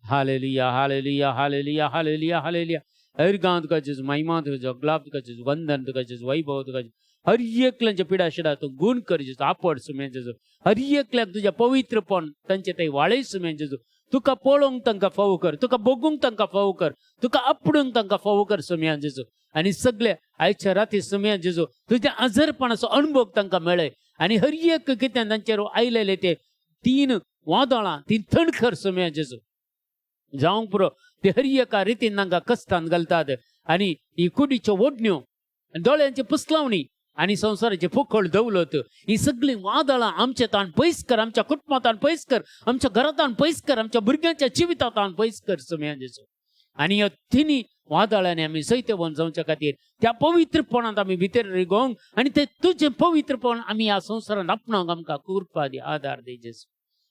Hallelujah, hallelujah, hallelujah, hallelujah, hallelujah. हर गांव तुका जेजू, महिमा तुका जेजू, गुलाब तुका जेजू, वंदन तुका जेजू, वैभव तुका जेजू. हर एकल्याच्या पिडा शिडा तूं गुण कर जेजू, आपड सुमे जेजू. हर एकल्याक तुज्या पवित्रपण तांचे ते वाळय सुमे जेजू. तुका पळोवंक तांकां फावो कर, तुका बगूंक तांकां फावो कर, तुका आपडूंक तांकां फावो कर सुम्या जेजू. आनी सगळे आयच्या राती सुम्या जेजू तुज्या आजरपणाचो अणभव तांकां मेळय आनी हर एक कितें तांचेर आयलेले ते 3 वादळां ती थंडखर सुम्या जेजू जावंक पुरो. ते हर एका रितीन तांकां कश्टान घालतात आनी ही कुडीच्यो ओडण्यो, दोळ्यांची पुसलावणी आनी संवसाराचे पोकळ दौलत ही सगळीं वादळां आमच्या ताण पयस कर, आमच्या कुटुंबांतान पयस कर, आमच्या घरांतान पयस कर, आमच्या भुरग्यांच्या जिवितांतान पयस कर सुम्या जेजू. आनी ह्या 3 वादळांनी आमी जैतवंत जावच्या खातीर त्या पवित्रपणांत आमी भितर रिगोवंक आनी ते तुजें पवित्रपण आमी ह्या संवसारांत आपणावंक आमकां कृपा दी, आदार दी जेजू.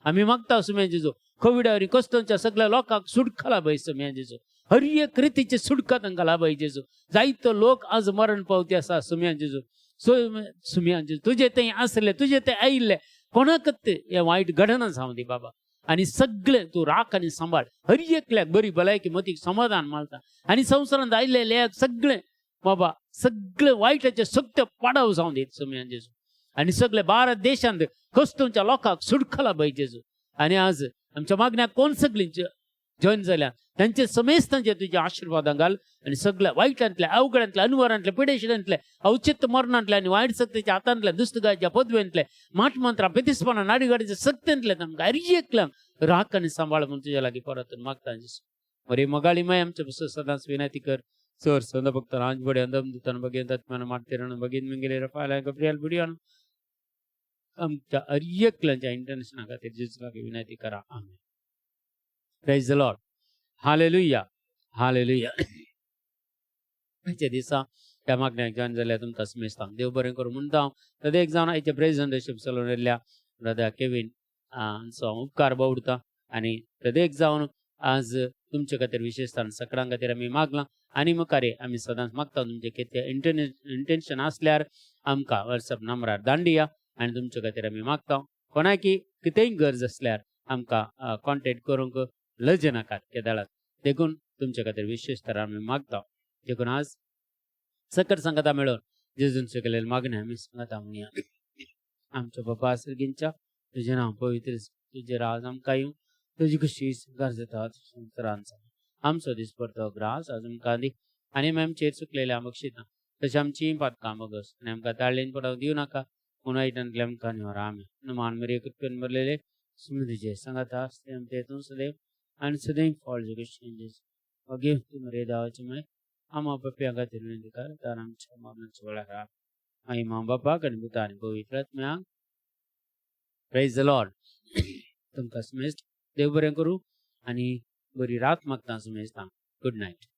आमी मागता सुम्या जेजू कोविडा वरी कश्टांच्या सगळ्या लोकांक सुटकाला पळय सुम्या जेजू. हर एक रितीचे सुटका तांकां लाभाय जेजू. जायतो लोक आज मरण पावती आसा सुम्या जेजू. सो सुम्या जेजू तुजे थंय आसले, तुजे थंय आयिल्ले कोणाकच हें वायट घडना जावं दी बाबा. आनी सगळें तूं राख आनी सांबाळ. हर एकल्याक बरी भलायकी मतीक समाधान मालता आनी संवसारांत आयिल्ले सगळें बाबा सगळे वायटाचे सत्य पाडाव जावं दी सुम्या जेजू. आनी सगळे भारत देशांत कस्तुमच्या लोकांक सुटका लाभाय जेजू. आनी आज आमच्या मागण्याक कोण सगळीं जॉईन जाल्या तांचे समेस्तांचे तुज्या आशिर्वादां घाल आनी सगळ्या वायटांतल्या, अवघडांतल्या, अनवरांतल्या, पिडेशिरांतल्या, अवचित मरणांतल्या आनी वायट सक्तीच्या हातांतल्या, दुस्तगाच्या पदवेंतले, माटमंत्रा, बेतीसपणा, नाडीगाडीच्या सक्तेंतले तांकां हर एकल्यांक राख आनी सांबाळ म्हूण तुज्या लागीं परत मागता जेजू. बरी मोगाळी माय आमच्या पासून सदांच विनंती कर. सर संद भक्त रांजबडे अंदम बगेन तत्मान मारतेरण बगीन मिंगेले रफायल गब्रियल बुडियान आमच्या हर एकल्यांच्या इंटरनॅशनल खातीर जेजू लागीं विनंती करा. आमेन. Praise the Lord. Hallelujah. Hallelujah. आयच्या दिसा त्या मागण्याक जॉईन जाल्यार तुमकां समेस्तांक देव बरें करूं म्हणटा हांव. तदेक जावन आयच्या प्रेझेंटेशन चलोवन येयल्ल्या ब्रदर केवीन हांचो हांव उपकार बावडटा आनी तदेक जावन आज तुमचे खातीर विशेशतान सकडां खातीर आमी मागलां आनी मुखार आमी सदांच मागता तुमचें कितें इंटेन्शन आसल्यार आमकां वॉट्सएप नंबरार धाडया आनी तुमचे खातीर आमी मागता. कोणाकी कितेंय गरज आसल्यार आमकां कॉन्टेक्ट करूंक लज नाकात केदाळात. देखून तुमचे खातीर विशेश तर आमी मागता. देखून आज सकट सांगता मेळोवन जेजून शिकलेले मागणें आमी सांगता म्हणया. आमचो बाबा सर्गींच्या, तुजें नांव पवित्र, तुजें राज आमकां येवं, तुजी खुशी घर जाता संवसारांत जाता. आमचो दिसपडतो ग्रास आज आमकां दी आनी आमी आमचेर चुकलेले आमकां शिता तशें आमची पातकां बगस आनी आमकां ताळ्ळेन पडोवंक दिवं नाका, पूण वायटांतले आमकां निवार. आमेन. मान मरिये, कृपेन भरलेले, सुमदीचे सांगाता आमचे तूं सदैव आनी सदैव फळ जुगेश अगे तूं मरे दावाची माय आमा पप्प्या खातीर विनंती कर तर आमच्या मरणाच्या वेळार. आई मा बापाक आनी पुता आनी पवित्र आत्म्याक. Praise the Lord. तुमकां समेस्त देव बरें करूं आनी बरी रात मागता समेस्तांक. Good night.